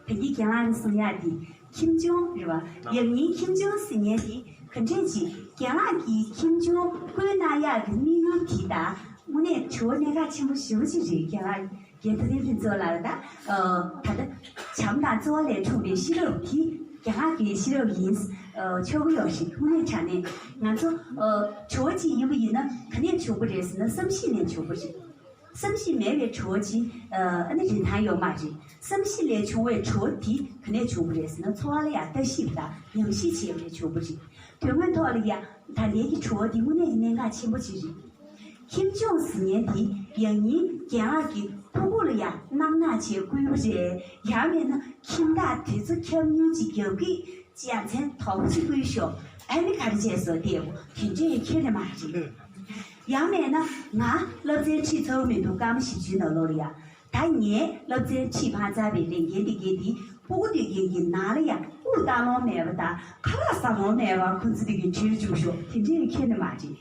ད་གིན་རྒན་ལགས་ཀྱིས་གསུང་ཡག་འདི་ཁྱིམ་ཆུང་རེད་བ། ཡང་སྙིང་ཁྱིམ་ཆུང་ཟེར་མཁན་འདི་ག་འདྲས་ཅིག་རྒན་ལགས་ཀྱིས་ཁྱིམ་ཆུང་བསྐོས་གནང་ཡག་གི་དམིགས་ཡུལ་འདི་ད་དངོས་གནས་དྲི་བ་གནད་འགག་ཆེན་པོ་ཞེ་པོ་ཅིག་རེད། རྒན་ལགས། རྒན་ཐུབ་བསྟན་ཕུན་ཚོགས་ལགས་ད། ཨ། ད་ལྟ་བྱམས་དང་བརྩེ་བ་ལས་འཁྲུངས་པའི་ཤེས་རབ་འདི་རྒན་ལགས་ཀྱི་ཤེས་རབ་ཡིན། ཨ། ཆོག་གི་ཡོད་རེད། དངོས་གནས་དྲང་གནས་ང་ཚོ། ཨ། གྲོགས་ཅིག་ཡིན་པ་ཡིན་ན་ག་ནས་བྱུང་བ་རེད་ཟེར་ན་བསམ་གཞིག་ནས་བྱུང་བ་རེད། བསམ་གཞིག་མེད་པའི་གྲོགས་ཅིག་ཨ་ནི་རིན་ཐང་ཡོད་མ་རེད། བསམ་གཞིག་ལས་བྱུང་བའི་གྲོགས་དེ་ག་ནས་བྱུང་བ་རེད་ཟེར་ན་འཚོ་བ་ལ་ཡང་ལྟ་ཞིབ་དང་ཉམས་ཞིབ་བྱས་པ་ལས་བྱུང་བ་རེད། དོན་དངོས་ཐོག་ལ་ཡང་ད་ལན་གྱི་གྲོགས་དེ་དངོས་གནས་ཀྱི་གནད་འགག་ཆེན་པོ་ཅིག་རེད། ཁྱིམ་ཆུང་ཟེར་མཁན་དེ་ཡང་སྙིང་རྒན་ལགས་ཀྱིས་སྤུ་གུ་ལ་ཡང་གནང་གནང་བྱས་བསྐུལ་བ་རེད། ཡང་མིན་ན་ཁྱིམ་བདག་དེ་ཚོ་ཁྱབ་མྱུལ་ཅིག་རྒྱབ་ཀྱིས་ཅི་ཡ་མཚན་དོག་པོ་ཅིག་བསྐུལ་ཤོག་ཨ་ནི་ག་རེ་བྱས་སོ་བལྟས་འོ། དེ་འདྲས་ཁྱོན་ནས་མ་རེད། ཡང་མིན་ན་ང་སློབ་ཚན་ཁྲིད་ཚར་མི་འདུག་སྐར་མ་བཞི་བཅུའི་ནང་ལོགས་ལ་ཡ། ད་ངས་སློབ་ཚན་ཁྲིད་མ་ཚར་བའི་ལས་འགན་དེ་གས་དེ་སྤུ་གུ་དེ་གས་ཀྱི་ནང་ལ་ཡ་དབུགས་བཏང་ལོང་མེད་པ་དང་ཁ་ལག་ཟ་ལོང་མེད་པ་ཁོ་ཚོ་དེ་གས་ཁྲིད་བཅུག་ཤོག་དེ་འདྲས་ཁྱོན་ནས་མ་རེད།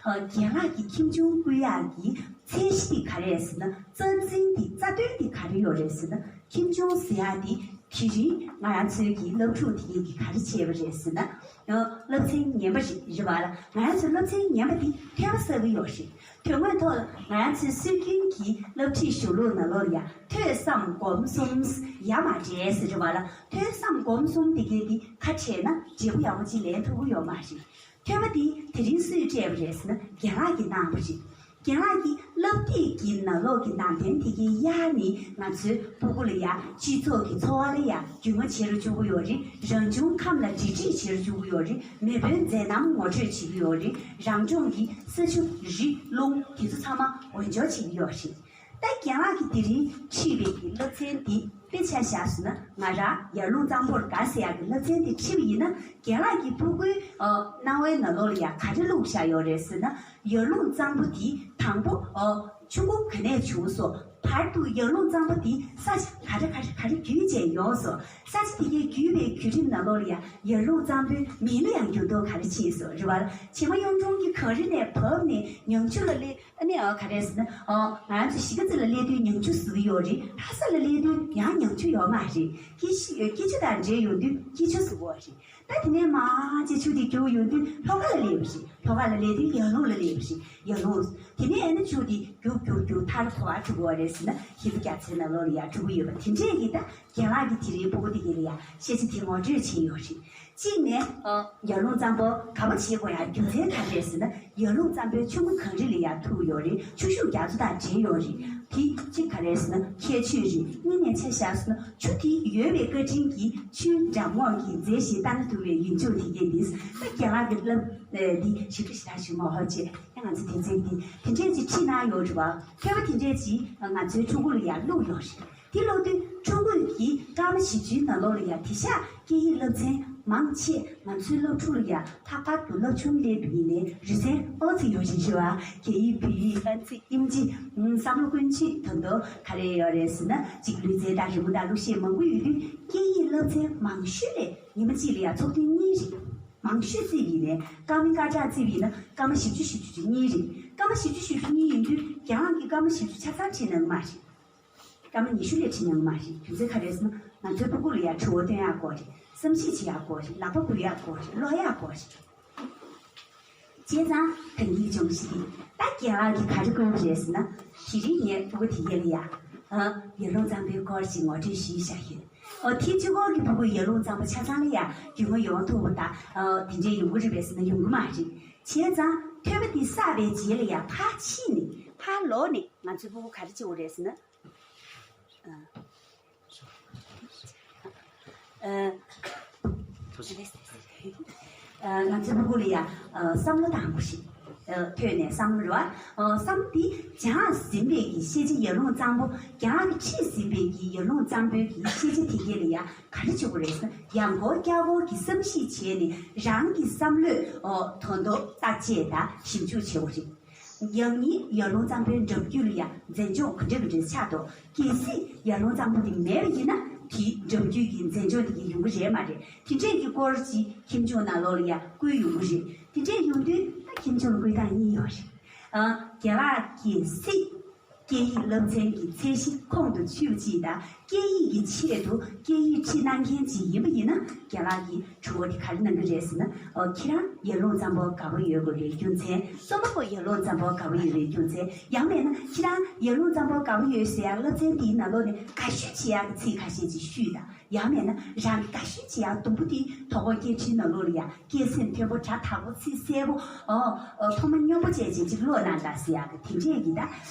ཨ། རྒན་ལགས་ཀྱིས་ཁྱིམ་ཆུང་བསྐོ་ཡག་གི་ཚད་གཞི་དེ་ག་རེ་རེད་ཟེར་ན། རྩ་འཛིན་དེ། རྩ་དོན་དེ་ག་རེ་ཡོད་རེད་ཟེར་ན། ཁྱིམ་ཆུང་ཟེར་ཡག་དེ་དེ་རིང་ང་རང་ཚོའི་གི་སློབ་ཕྲུག་དེ་གས་ཀྱིས་ག་རེ་བྱས་པ་རེད་ཟེར་ན། ཨ། སློབ་ཚན་ངན་པ་རེད། རེད་བ་ལ། ང་རང་ཚོའི་སློབ་ཚན་ངན་པ་དེ་ཐོས་པ་གསར་པ་ཡོད་རེད། དོན་དངོས་ཐོག་ལ་ང་རང་ཚོའི་སྲོལ་རྒྱུན་གྱི་སློབ་ཁྲིད་གཞུང་ལུགས་ནང་ལོགས་ལ་ཡ་ཐོས་བསམ་སྒོམ་གསུམ་ཡ་མ་བྲལ་ཟེར། རེད་བ་ལ། ཐོས་བསམ་སྒོམ་གསུམ་དེ་གས་དེ་ཁ་བྲལ་ན་འབྲས་བུ་ཡག་པོ་ཅིག་ལེན་ཐུབ་ཀྱི་ཡོད་མ་རེད། ཐོས་པ་འདི་དེ་རིང་སུས་སྤྲད་པ་རེད་ཟེར་ན་རྒན་ལགས་ཀྱིས་གནང་བ་རེད། རྒན་ལགས་ཀྱིས་སློབ་དེབ་ཀྱི་ནང་ལོགས་ཀྱི་ནང་དོན་དེ་གའི་གཡར་ནས་ང་ཚོའི་སྤུ་གུ་ལ་ཡ་སྤྱི་ཚོགས་ཀྱི་འཚོ་བ་ལ་ཡ་རྒྱུས་མངའ་བྱེད་རུ་བཅུག་གི་ཡོད་རེད། རང་བྱུང་ཁམས་ལ་འབྲེལ་འདྲིས་བྱེད་རུ་བཅུག་གི་ཡོད་རེད། མེས་པོའི་མཛད་རྣམ་ངོ་སྤྲོད་བྱེད་ཀྱི་ཡོད་རེད། རང་ལྗོངས་ཀྱི་ས་ཆུ་རི་རླུང་དེ་ཚོ་ཚང་མ་འོས་སྦྱོར་བྱེད་ཀྱི་ཡོད་རེད། ད་རྒན་ལགས་ཀྱིས་དེ་རིང་ཁྲིད་པའི་གི་སློབ་ཚན་འདི་དཔེ་ཆ་བཞག་སོང་ན། ང་རང་ཡར་ཀླུང་གཙང་པོར་དགའ་ཟེར་ཡག་གི་སློབ་ཚན་འདི་ཁྲིད་པ་ཡིན་ན། རྒན་ལགས་ཀྱི་སྤུ་གུའི་ཨ་སྣང་བའི་ནང་ལོགས་ལ་ཡང་ག་རེ་བླུགས་བཞག་ཡོད་རེད་ཟེར་ན། ཡར་ཀླུང་གཙང་པོ་འདི་དང་པོ་ཨ་ཆུ་ཁུང་ག་ནས་བྱུང་སོང་། བར་དུ་ཡར་ཀླུང་གཙང་པོ་འདི་ས་ཆ་ག་རེ་ག་རེ་ག་རེ་བརྒྱུད་བྱས་ཡོང་སོང་། ས་ཆ་དེ་གའི་བརྒྱུད་པའི་བརྒྱུད་རིམ་ནང་ལོགས་ལ་ཡང་ཡར་ཀླུང་གཙང་པོའི་མིང་ལ་ཡང་འགྱུར་ལྡོག་ག་རེ་ཕྱིན་སོང་། རེད་བ། བྱེ་མ་གཡུང་དྲུང་གི་གངས་རི་ནས་བབས་ནས་ཉང་ཆུ་ལ་སླེབས། ཨ་ནི་ཨ་ག་རེ་ཟེར་ན། ཨ། ང་རང་ཚོ་གཞིས་ཀ་རྩེ་ལ་སླེབས་དུས་ཉང་ཆུ་ཟེར་གྱི་ཡོད་རེད། ལྷ་ས་ལ་སླེབས་དུས་ཡང་ཉང་ཆུ་ཡོད་མ་རེད། སྐྱིད་ཤི་སྐྱིད་ཆུ་དང་འདྲེས་ཡོང་དུས་སྐྱིད་ཆུ་ཟེར་གྱི་ཡོད་རེད། ད་དེ་ནས་མར་ཅིག་ཆུ་དེ་རྒྱུག་ཡོང་དུས་ལྷོ་ཁ་ལ་སླེབས་པ་རེད། ལྷོ་ཁ་ལ་སླེབས་དུས་ཡར་ཀླུང་ལ་སླེབས་པ་རེད། ཡར་ཀླུང་། དེ་ནས་ཨ་ནི་ཆུ་དེ་རྒྱུག་རྒྱུག་རྒྱུག་མཐར་ག་པར་འགྲོ་གི་ཡོད་རེད་ཟེར་ན། ཧི་མ་རྒྱ་མཚོའི་ནང་ལོགས་ལ་ཡར་འགྲོ་གི་ཡོད་པ་དེ་འདྲས་ཀྱི། ད་རྒན་ལགས་ཀྱིས་དེ་རིང་སྤུ་གུ་དེ་གའི་ལ་ཡ་ཤེས་བྱ་དེ་ངོ་སྤྲོད་བྱས་ཡོད་རེད། གཅིག་ནས། ཨ། ཡར་ཀླུང་གཙང་པོ་ག་པར་བྱེད་དགོས་ཡག་རྒྱུ་མཚན་ག་རེ་རེད་ཟེར་ན། ཡར་ཀླུང་གཙང་པོའི་ཆུ་མོ་གངས་རི་ལ་ཡར་ཐུག་ཡོད་རེད། ཆུ་ཤུགས་རྒྱ་མཚོ་དང་འདྲེས་ཡོད་རེད། དེ་གཅིག་ག་རེ་རེད་ཟེར་ན་ཁྱད་ཆོས་རེད། གཉིས་ནས་ཆ་བཞག་ཟེར་ན་ཆུ་དེ་ཡོད་པའི་བཀའ་དྲིན་གྱིས་ཆུའི་འགྲམ་ངོགས་ཀྱི་མཛེས་ཤིང་ལྟ་ན་སྡུག་པའི་ཡུལ་ལྗོངས་དེ་གའི་འདི། ད་རྒན་ལགས་ཀྱི་སློབ་ཨེ་འདི་ཞིབ་ཕྲ་ཞེ་དྲག་ཞིག་ངོ་ཧོ་བྱས། ཡང་ང་ཚོ་དེ་ཚོའི་འདི་དེ་འདྲས་ཅིག་ཁྲིད་གནང་ཡོད་རེད་བ། མཁས་པ་དེ་འདྲས་ཅིག་ང་ཚོའི་ཕྲུ་གུ་ལ་ཡར་བླུགས་ཡོད་རེད། དེ་ལོ་དུས་ཕྲུ་གུ་གིས་སྐར་མ་བཞི་བཅུའི་ནང་ལོགས་ལ་ཡ་དེང་སང་སྐད་ཡིག་སློབ་ཚན་མང་ཆེ་ང་ཚོའི་སློབ་ཕྲུག་ལ་ཡ་ལྷག་པར་དུ་སློབ་ཆུང་སླེབས་པ་ཡིན་ནའི་རིག་ཚན་ཨོ་ཙི་ཡོད་རེད་ཞུ་བ། སྐད་ཡིག་བོད་ཡིག་ཨ་ཙི་དབྱིན་ཇི། བསམ་བློ་ཀུན་སྤྱོད་ད་དུང་ག་རེ་ཡོད་རེད་ཟེར་ན་གཅིག་ལུས་རྩལ་དང་རི་མོ་དང་གླུ་གཞས་མང་པོ་ཡོད་དུས་སྐད་ཡིག་སློབ་ཚན་མང་ཤོས་ལས་ཉི་མ་གཅིག་ལ་ཡ་ཚོགས་ཐུན་གཉིས་རེད། མང་ཤོས་རྩིས་པ་ཡིན་ནའི་སྐར་མའི་སྐར་གྲངས་རྩིས་པ་ཡིན་ན་སྐར་མ་བཞི་བཅུ་བཞི་བཅུ་གཉིས་རེད། སྐར་མ་བཞི་བཅུ་བཞི་བཅུ་གཉིས་ཡིན་དུས་རྒན་ལགས་ཀྱིས་སྐར་མ་བཞི་བཅུ་ཆ་ཚང་ཁྲིད་གནང་གི་མ་རེད། སྐར་མ་ཉི་ཤུ་ལས་ཁྲིད་གནང་གི་མ་རེད། རྒྱུ་མཚན་ག་རེ་ཟེར་ན་ང་ཚོའི་སྤུ་གུ་ལ་ཡ་དྲི་བ་བཏོན་ཡག་དགོས་རེད། བསམ་གཞིག་བྱེད་ཡག་དགོས་རེད། ལག་པ་འགུལ་ཡག་དགོས་རེད། ཀློག་ཡག་དགོས་རེད། བྱས་ཙང་ད་གིན་སྦྱོང་གཞི་འདི་ད་རྒན་ལགས་ཀྱིས་ག་རེ་བཀོད་པ་རེད་ཟེར་ན། དེ་རིང་ངས་སྤུ་གུ་དེ་གའི་ལ་ཡ། ཨ། ཡར་ཀླུང་གཙང་པོའི་སྐོར་ཞིག་ངོ་སྤྲོད་ཞུས་བཞག་ཡོད། ཨོ་ཐེངས་གཅིག་པོ་གི་ཕྲུ་གུ་ཡར་ཀླུང་གཙང་པོ་ཆ་ཚང་ལ་ཡ་རྒྱུས་མངའ་ཡོང་ཐུབ་པ་དང་ཨོ་དེ་འདྲས་ཡོང་གི་རེད་པས་ཟེར་ན་ཡོང་གི་མ་རེད། བྱས་ཙང་ཐོན་པ་དེ་བསགས་པའི་རྗེས་ལ་ཡ་ཕར་ཕྱིན་ནས་ཕར་ལོག་ནས་ང་ཚོའི་ཕྲུ་གུ་ག་རེ་བྱེད་དགོས་རེད་ཟེར་ན། ཨ། ཨ། ཨ། ང་ཚོའི་ཕྲུ་གུ་ལ་ཡ་ཨ་བསམ་བློ་བཏང་དགོས་ཤིག་ཨ། ཐོན་ནས་བསམ་བློ་རེད་བ། ཨ། བསམ་བློ་འདི་སྦྱངས་ཟིན་པའི་གི་ཤེས་བྱ་ཡར་ཀླུང་གཙང་པོ་སྦྱངས་ཀྱི་ཁྲིད་ཟིན་པའི་གི་ཡར་ཀླུང་གཙང་པོའི་གི་ཤེས་བྱ་དེ་གས་ལ་ཡ་ག་རེ་བྱེད་དགོས་རེད་ཟེར་ན་ཡང་སྐོར་བསྐྱར་སྐོར་གྱི་བསམ་གཞིག་བྱས་ནས་རང་གི་བསམ་བློས་ཨོ་དོན་དུ་བརྟག་དཔྱད་དང་ཞིབ་འཇུག་བྱེད་དགོས་རེད། ཡང་ནི་ཡར་ཀླུང་གཙང་པོའི་འགྲམ་རྒྱུད་ལ་ཡང་མཛེས་ལྗོངས་ག་འདྲ་ག་འདྲ་ཆགས་འདུག་གལ་སྲིད་ཡར་ཀླུང་གཙང་པོ་དེ་མེད་པ་ཡིན་ན་དེའི་འགྲམ་རྒྱུད་ཀྱི་མཛེས་ལྗོངས་དེ་གས་ཡོང་གི་རེད་མ་རེད། དེ་འདྲས་ཀྱི་སྐོར་ཅིག་ཁྱིམ་ཆུང་ནང་ལོགས་ལ་ཡང་བསྐུལ་ཡོང་གི་རེད། དེ་འདྲས་ཡོང་དུས་ད་ཁྱིམ་ཆུང་ལ་བསྐུལ་སྟངས་གཉིས་ཡོད་རེད། ཨ། རྒན་ལགས་ཀྱིས་སྲིད། སྐད་ཡིག་སློབ་ཚན་གྱི་ཚད་གཞི་ཁོང་དུ་ཆུད་པ་ཅིག་དང་སྐད་ཡིག་གི་ཆེད་དུ་སྐད་ཡིག་ཁྲིད་གནང་མཁན་ཅིག་ཡིན་པ་ཡིན་ན་རྒན་ལགས་ཀྱིས་དྲི་བ་དེ་ག་རེ་གནང་གི་རེད་ཟེར་ན། ཨོ་ཁྱེད་རང་ཡར་ཀླུང་གཙང་པོ་དགའ་པོ་ཡོད་དགོས་པའི་རྒྱུ་མཚན། རྩོམ་པ་པོ་ཡར་ཀླུང་གཙང་པོ་དགའ་པོ་ཡོད་པའི་རྒྱུ་མཚན། ཡང་མེད་ན་ཁྱེད་རང་ཡར་ཀླུང་གཙང་པོ་དགའ་པོ་ཡོད་ཟེར་ཡག་སློབ་ཚན་དེའི་ནང་ལོགས་ནས་དགའ་ཤོས་བྱེད་ཡག་གི་ཚིག་ཁ་ཤས་ཅིག་བཤུས་དང་། ཡང་མེད་ན་རང་གི་དགའ་ཤོས་བྱེད་ཡག་དུམ་བུ་དེ་དོ་དགོང་སྐད་འཕྲིན་ནང་ལོགས་ལ་ཡ་སྐད་སེམས་མཐོན་པོ་སྒྲ་དག་པོ་ཚིག་གསལ་པོ། ཨོ། ཨོ་ཐོག་མ་སྙོམས་པོ་བྱས་བྱས་ཅིག་ཀློག་གནང་དང་ཟེར་ཡག་གི་དེ་འདྲས་ཀྱི་ད་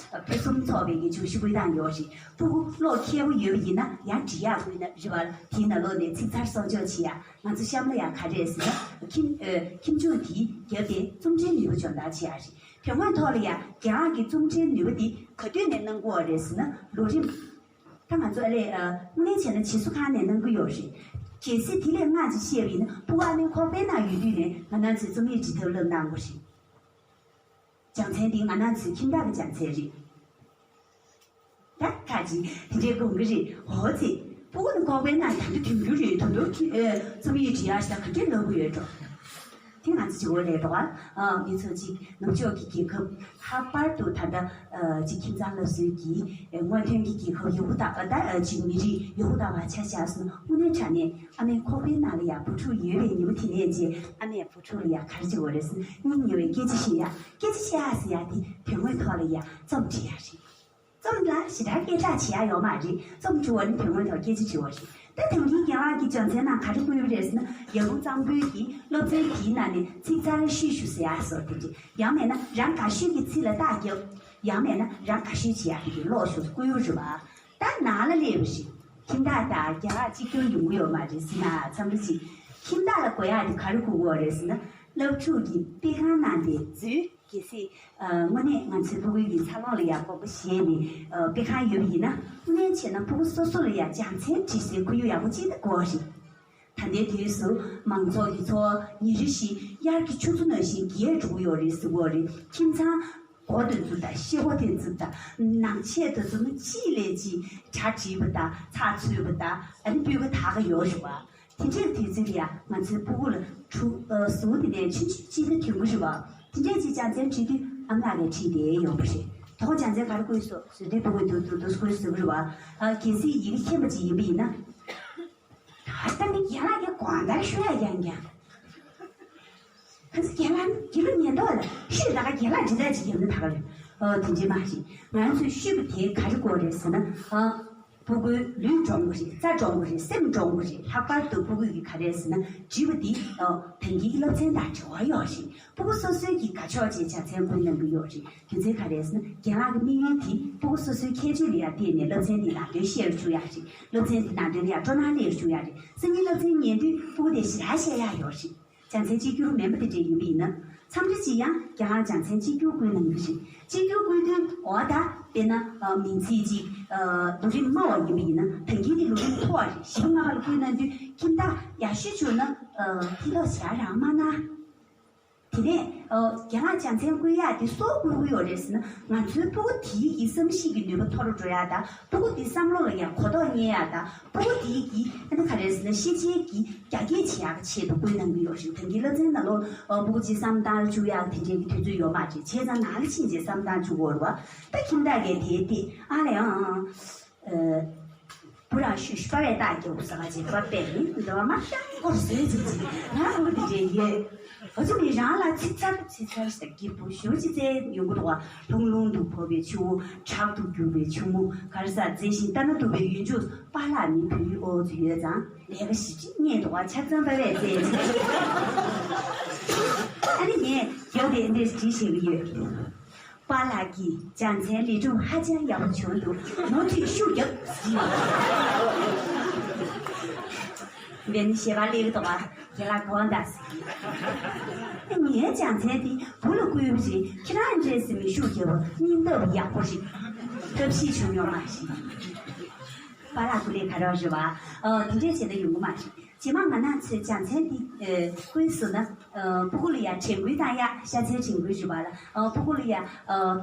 ཕུན་སུམ་ཚོགས་པའི་གི་བརྗོད་གཞི་བཀོད་སྟངས་ཡོད་རེད། ཕྲུ་གུ་ཀློག་མཁས་པོ་ཡོད་པ་ཡིན་ན་ཡང་འབྲི་ཡག་བཀོད་ན་རེད་བ། དེའི་ནང་ལོགས་ནས་ཚིག་མཚར་གསོག་འཇོག་བྱེད་ཡག་ང་ཚོ་གཤམ་ལ་ཡང་ག་རེ་ཟེར་ན་ཁྱིམ། ཨོ་ཁྱིམ་ཆུང་དེའི་རྒྱབ་དེ་རྩོམ་འབྲིའི་ནུས་པ་སྦྱོང་བརྡར་བྱེད་ཡག་རེད། དོན་དངོས་ཐོག་ལ་ཡང་རྒན་ལགས་ཀྱི་རྩོམ་འབྲིའི་ནུས་པ་དེ་ག་དུས་ནས་གནང་དགོས་པ་རེད་ཟེར་ན་ལོ་རིམ། ད་ང་ཚོ་ཨ་ལས་ཨ་དངོས་གནས་བྱས་ན་བྱིས་གསོ་ཁང་ནས་གནང་གི་ཡོད་རེད། གལ་སྲིད་དེ་ལས་སྔ་ཅིག་བཤད་པ་ཡིན་ན་ཕྲུ་གུ་ཨ་མའི་ཁོག་པའི་ནང་ཡོད་དུས་ནས་ང་རང་ཚོས་རྩོམ་ཡིག་འབྲི་ཐབས་བསླབ་གནང་དགོས་རེད། སྦྱང་ཚན་འདི་ང་རང་ཚོའི་ཁྱིམ་བདག་གི་སྦྱང་ཚན་རེད། ད་ཁ་ཅིག་དེ་འདྲའི་དགོངས་ཀྱི་རེད། འོ་ཙི། ཕྲུ་གུ་ནི་ཁོག་པའི་ནང་ད་དུང་དུས་འགྱུར་རེད། ད་དུང་ཨེ་རྩོམ་ཡིག་འབྲི་ཡག་ཞིག་ག་འདྲས་ལབ་གི་ཡོད་འགྲོ། དེ་ང་ཚོ་ཅིག་འོ་ལས་འགྲོ་བ། ཨ་ང་ཚོ་ཅིག་ནུབ་ཕྱོགས་ཀྱི་རྒྱལ་ཁབ་ལྷག་པར་དུ་ད་ལྟ་ཨ་ཅིག་ཁྱིམ་ཚང་སློབ་གསོའི་གི་ཨེ་སྔོན་ཐོན་གྱི་རྒྱལ་ཁབ་ཡག་པོ་དང་ཨ་ད་ཨ་ཅིག་མི་རིགས་ཡག་པོ་དང་བ་ཆ་བཞག་སོང་ན་དངོས་གནས་དྲང་གནས་ཨ་མའི་ཁོག་པའི་ནང་ལ་ཡང་བུ་ཕྲུག་ཡོད་པའི་ཉིན་མོ་དེ་ནས་རྗེས་ཨ་མས་བུ་ཕྲུག་ལ་ཡང་ག་རེ་བྱེད་དགོས་རེད་ཟེར་ན་སྙིང་ཉེ་བའི་སྐད་ཆ་བཤད་ཡ། སྐད་ཆ་བཤད་ཡ་ཟེར་ཡ་དེ་དོན་དངོས་ཐོག་ལ་ཡང་རྩོམ་འབྲི་ཡ་རེད། རྩོམ་ལ་ཞེ་དྲག་སྐད་གྲགས་བྱེད་ཡ་ཡོད་མ་རེད། རྩོམ་འབྲི་བ་ནི་དོན་དངོས་ཐོག་སྐད་ཆ་འདྲི་བ་རེད། ད་དེང་གི་རྒན་ལགས་ཀྱི་སྦྱང་ཚན་ནང་ག་རེ་བཀོད་ཡོད་རེད་ཟེར་ན་ཡར་ཀླུང་གཙང་པོའི་གི་སློབ་ཚན་དེའི་ནང་ནས་ཚིག་མཚར་ཤུད་ཤུད་ཟེར་ཡ་སོགས་དེ་འདྲ། ཡང་མེད་ན་རང་དགའ་ཤོས་ཀྱི་ཚིག་ལ་རྟགས་རྒྱབ། ཡང་མེད་ན་རང་དགའ་ཤོས་བྱེད་ཡ་དེ་གི་ཀློག་ཤོག་བཀོད་ཡོད་རེད་བ། ད་ནང་ལ་སླེབས་པ་རེད། ཁྱིམ་བདག་དང་རྒན་ལགས་གཅིག་གྱུར་ཡོང་གི་ཡོད་མ་རེད་ཟེར་ན་འཚམས་འདྲི་ཞིག་ཁྱིམ་བདག་ལ་དགོས་ཡ་དེ་ག་རེ་དགོས་ཀྱི་ཡོད་རེད་ཟེར་ན་སློབ་ཕྲུག་གི་དཔེ་ཁང་ནང་དེ་འཛུལ། གལ་སྲིད་ཨ་དངོས་གནས་ང་ཚོའི་ཕྲུ་གུའི་གི་འཚར་ལོངས་ལ་ཡང་དགོངས་པ་བཞེས་ནས་ཨ་དཔེ་ཁང་ཡོད་པ་ཡིན་ན་དངོས་གནས་བྱས་ན་ཕྲུ་གུ་སོ་སོ་ལ་ཡང་སྦྱང་ཚན་སྒྲིག་སའི་ཁོར་ཡུག་ཡག་པོ་ཅིག་ད་དགོས་རེད། ད་ལྟའི་དུས་སུ་མང་ཚོགས་ཀྱི་འཚོ་བ་ཉིན་རེ་བཞིན་དབྱར་གྱི་ཆུ་ཚོད་ནང་བཞིན་རྒྱས་འགྲོ་གི་ཡོད་རེད་ཟེར་གྱི་ཡོད་རེད། ཁྱིམ་ཚང་སྒོ་དེ་འཛུགས་དང་ཤེལ་སྒོ་དེ་འཛུགས་དང་ནང་ཆས་དེ་ཚོ་ནི་གཅིག་ལས་གཅིག་གྲ་བསྒྲིགས་པ་དང་ཚགས་ཚུད་པ་དང་ཨ་ནི་སྤུས་ཀ་དག་གི་ཡོད་རེད་བ། དེ་འདྲའི་དུས་ཚོད་ལ་ཡང་ང་ཚོའི་ཕྲུ་གུ་ལ་ཕྲུ་ཨ་ཟུར་དེ་ནས་ཆུང་ཆུང་གཅིག་ནི་དུས་འགོ་རེད་བ། དེ་འདྲའི་ཅིག་སྦྱང་ཚན་ཁྲིད་དུས་ཨ་མ་ལགས་ཀྱིས་ཁྲིད་བསྡད་ཡོད་པ་རེད། དོ་དགོང་སྦྱང་ཚན་ག་རེ་བསྐུལ་སོང་ཟེར་དུས་ཕྲུ་གུས་འདུག་འདུག་འདུག་སྐུལ་ཟེར་གི་རེད་བ། ཨ་གལ་སྲིད་ཡི་གེ་མཁྱེན་པ་ཅིག་ཡིན་པ་ཡིན་ན། ད་ལྟ་ནི་རྒན་ལགས་ཀྱི་དགོང་དག་ཤོད་ཡ་རྐྱང་རྐྱང་། ཁ་ཚ་རྒན་ལགས་ནི་དགེ་ལུགས་ཉན་མདོག་ལ་ཤོད་ད་ག་རྒན་ལགས་འདྲི་ལས་ཅིག་ཡོད་ན་ད་ག་རེད། ཨོ་དེ་འདྲས་མ་རེད། ང་ཚོས་ཤོད་པ་དེ་ག་རེ་དགོས་རེད་ཟེར་ན། ཨ་ཕྲུ་གུའི་ལུས་འདྲོང་གི་རེད། རྩ་འདྲོང་གི་རེད། སེམས་འདྲོང་གི་རེད། ལྷག་པར་དུ་ཕྲུ་གུ་ཡི་ག་རེ་ཟེར་ན་འདྲི་བ་འདི་ཨ་ད་གིན་གྱི་སློབ་ཚན་དང་འབྲེལ་བ་ཡོད་རེད། ཕྲུ་གུ་སོ་སོའི་གི་དགའ་ཕྱོགས་ཅན་སྦྱང་ཚན་བསྐུལ་གནང་གི་ཡོད་རེད། རྒྱུ་མཚན་ག་རེ་ཟེར་ན་རྒན་ལགས་ཀྱི་དམིགས་ཡུལ་དེ་ཕྲུ་གུ་སོ་སོའི་ཁྱད་ཆོས་ལ་ཡང་བལྟས་ནས་སློབ་ཚན་འདི་ནང་དོན་བཤད་རུ་བཅུག་ཡག་རེད། སློབ་ཚན་འདི་ནང་དོན་ལ་ཡང་སྤྲོ་སྣང་སླེབས་རུ་བཅུག་ཡག་རེད། སང་ཉིན་སློབ་ཚན་ཉན་དུས་ཕྲུ་གུ་དེ་ཞེ་དྲག་བཤད་ཡག་ཡོད་རེད། སྦྱང་ཚན་གཅིག་གྱུར་མིན་པ་དེ་འདྲ་ཡིན་པ་ཡིན་ན། འཚམས་འདྲི་ཅིག་ཡང་རྒན་ལགས་སྦྱང་ཚན་གཅིག་གྱུར་བསྐུལ་གནང་གི་རེད། གཅིག་གྱུར་བསྐུལ་དུས་འོ་ད་དཔེར་ན་ཨ་མིང་ཚིག་ཅིག་ཨ་ལོ་རིམ་དམའ་བ་ཡིན་པ་ཡིན་ན་ད་གིན་དེ་ལོ་རིམ་མཐོ་བ་རེད། བཞི་པ་ལྔ་པ་ལ་བསྐུལ་གནང་དུས་ཁྱིམ་བདག་ཡག་ཤོས་བྱུང་ན་ཨ་ཕན་ཐོགས་ཞེ་དྲག་རང་མ་གནང་། དེ་ནས་ཨོ་རྒན་ལགས་སྦྱང་ཚན་བསྐུལ་ཡག་དེ་སུ་བསྐུལ་གྱི་ཡོད་རེད་ཟེར་ན། ང་ཚོའི་ཕྲུ་གུ་དེའི་གི་བསམ་གཞིག་གི་ནུས་པ་མཐོ་རུ་འགྲོ་ཡག་དང་། ཕྲུ་གུ་དེའི་བསམ་བློ་ལ་ཡང་གོ་རྟོགས་རྙེད་ཡག་དང་། ཕྲུ་གུ་དེའི་གི་ཨ་ནི་ག་རེ་ཟེར་ན་ཤེས་བྱའི་གི་རྒྱ་སྐྱེད་བྱེད་ཡག་གི་ཆེད་དུ་བསྐུལ་གནང་གི་ཡོད་རེད། ད་གིན་སློབ་ཚན་ནང་ལོགས་ཨོ་ཕྲུ་གུ་གཅིག་བསམ་བློ་བཏང་བཅུག་ཡག་དེ་འདྲའི་གི་དུས་ཚོད་ཡོད་མ་རེད། བྱས་ཙང་ནང་ལ་ཕྱིན་རྗེས་བསམ་བློ་བཏང་བཅུག་དགོས་རེད་བ། ད་ཁྱིམ་བདག་གིས་དེའི་སྟེང་ཨ་ལས་ཨང་། ཨ། ཁོ་རང་ཤུ་ཤུ་པ་བས་རྟགས་རྒྱག་ས་ག་ཅེས་པ་པས་མི་འདུག་མ་ཤ་སྐོར་བཟོས་ཅིག་ཅིག་ང་ཁོ་དེ་རེད་ཡོད། ཨ་ཚོ་མི་རང་ལ་ཚིག་ཚར་ཚིག་ཚར་ཞིག་སྐྱིད་པོ་ཞུ་ཅི་ཙེ་ཡོང་གི་འདུག་བ། ལྷུང་ལྷུང་དུ་བབས་པའི་ཆུ་བོ་བྲག་ཏུ་གྱུར་པའི་ཆུ་མོ་གར་ས་མཛེས་ཤིང་ལྟ་ན་སྡུག་པའི་ཡུལ་ལྗོངས་པཱ་ལགས་མིན་བོད་ཡིག་ཨོ་ཚོ་ཡོད་ཙང་ལས་ཀ་ཞིབ་ཅིག་རྙེད་འདུག་བ། ཆ་ཚང་པ་བས་ཙེ་ཅིག་ཨ་ནི་ངས་རྒྱབ་དེ་འདིར་བྲིས་བཞག་གི་ཡོད། པཱ་ལགས་ཀྱིས་སྦྱང་ཚན་ལས་སྒྲུབ་ཧ་ཅང་ཡག་པོ་བྱུང་འདུག་མུ་མཐུད་ཤུགས་རྒྱབ་ཟིན། འདི་ནི་ཞེ་བ་ལེགས་འདུག་ག་རྒན་ལགས་དགོངས་དག་ཟིན། ངའི་སྦྱང་ཚན་འདི་བུ་ལ་བསྐུལ་བ་རེད། ཁྱེད་རང་འདྲས་སེ་མི་ཤུགས་རྒྱབ་པ་སྙིང་སྟོབས་ཡག་པོ་རེད། ཐབས་ཤེས་བྱུང་ཡོད་མ་རེད། པཱ་ལགས་སྐུ་ལས་ཁ་རོག་རེད་བ། ཨ་དེ་འདྲས་བྱས་ན་ཡོང་གི་མ་རེད། རྗེས་མ་ང་རང་ཚོའི་སྦྱང་ཚན་འདི་ཨེ་བསྐུལ་སོང་ན་ཨ་སྤུ་གུ་ལ་ཡ་དྲན་སྐུལ་གནང་ཡག་ཤ་ཚའི་དྲན་སྐུལ་ཞུ་བ་ལ་ཨ་སྤུ་གུ་ལ་ཡ་ཨ་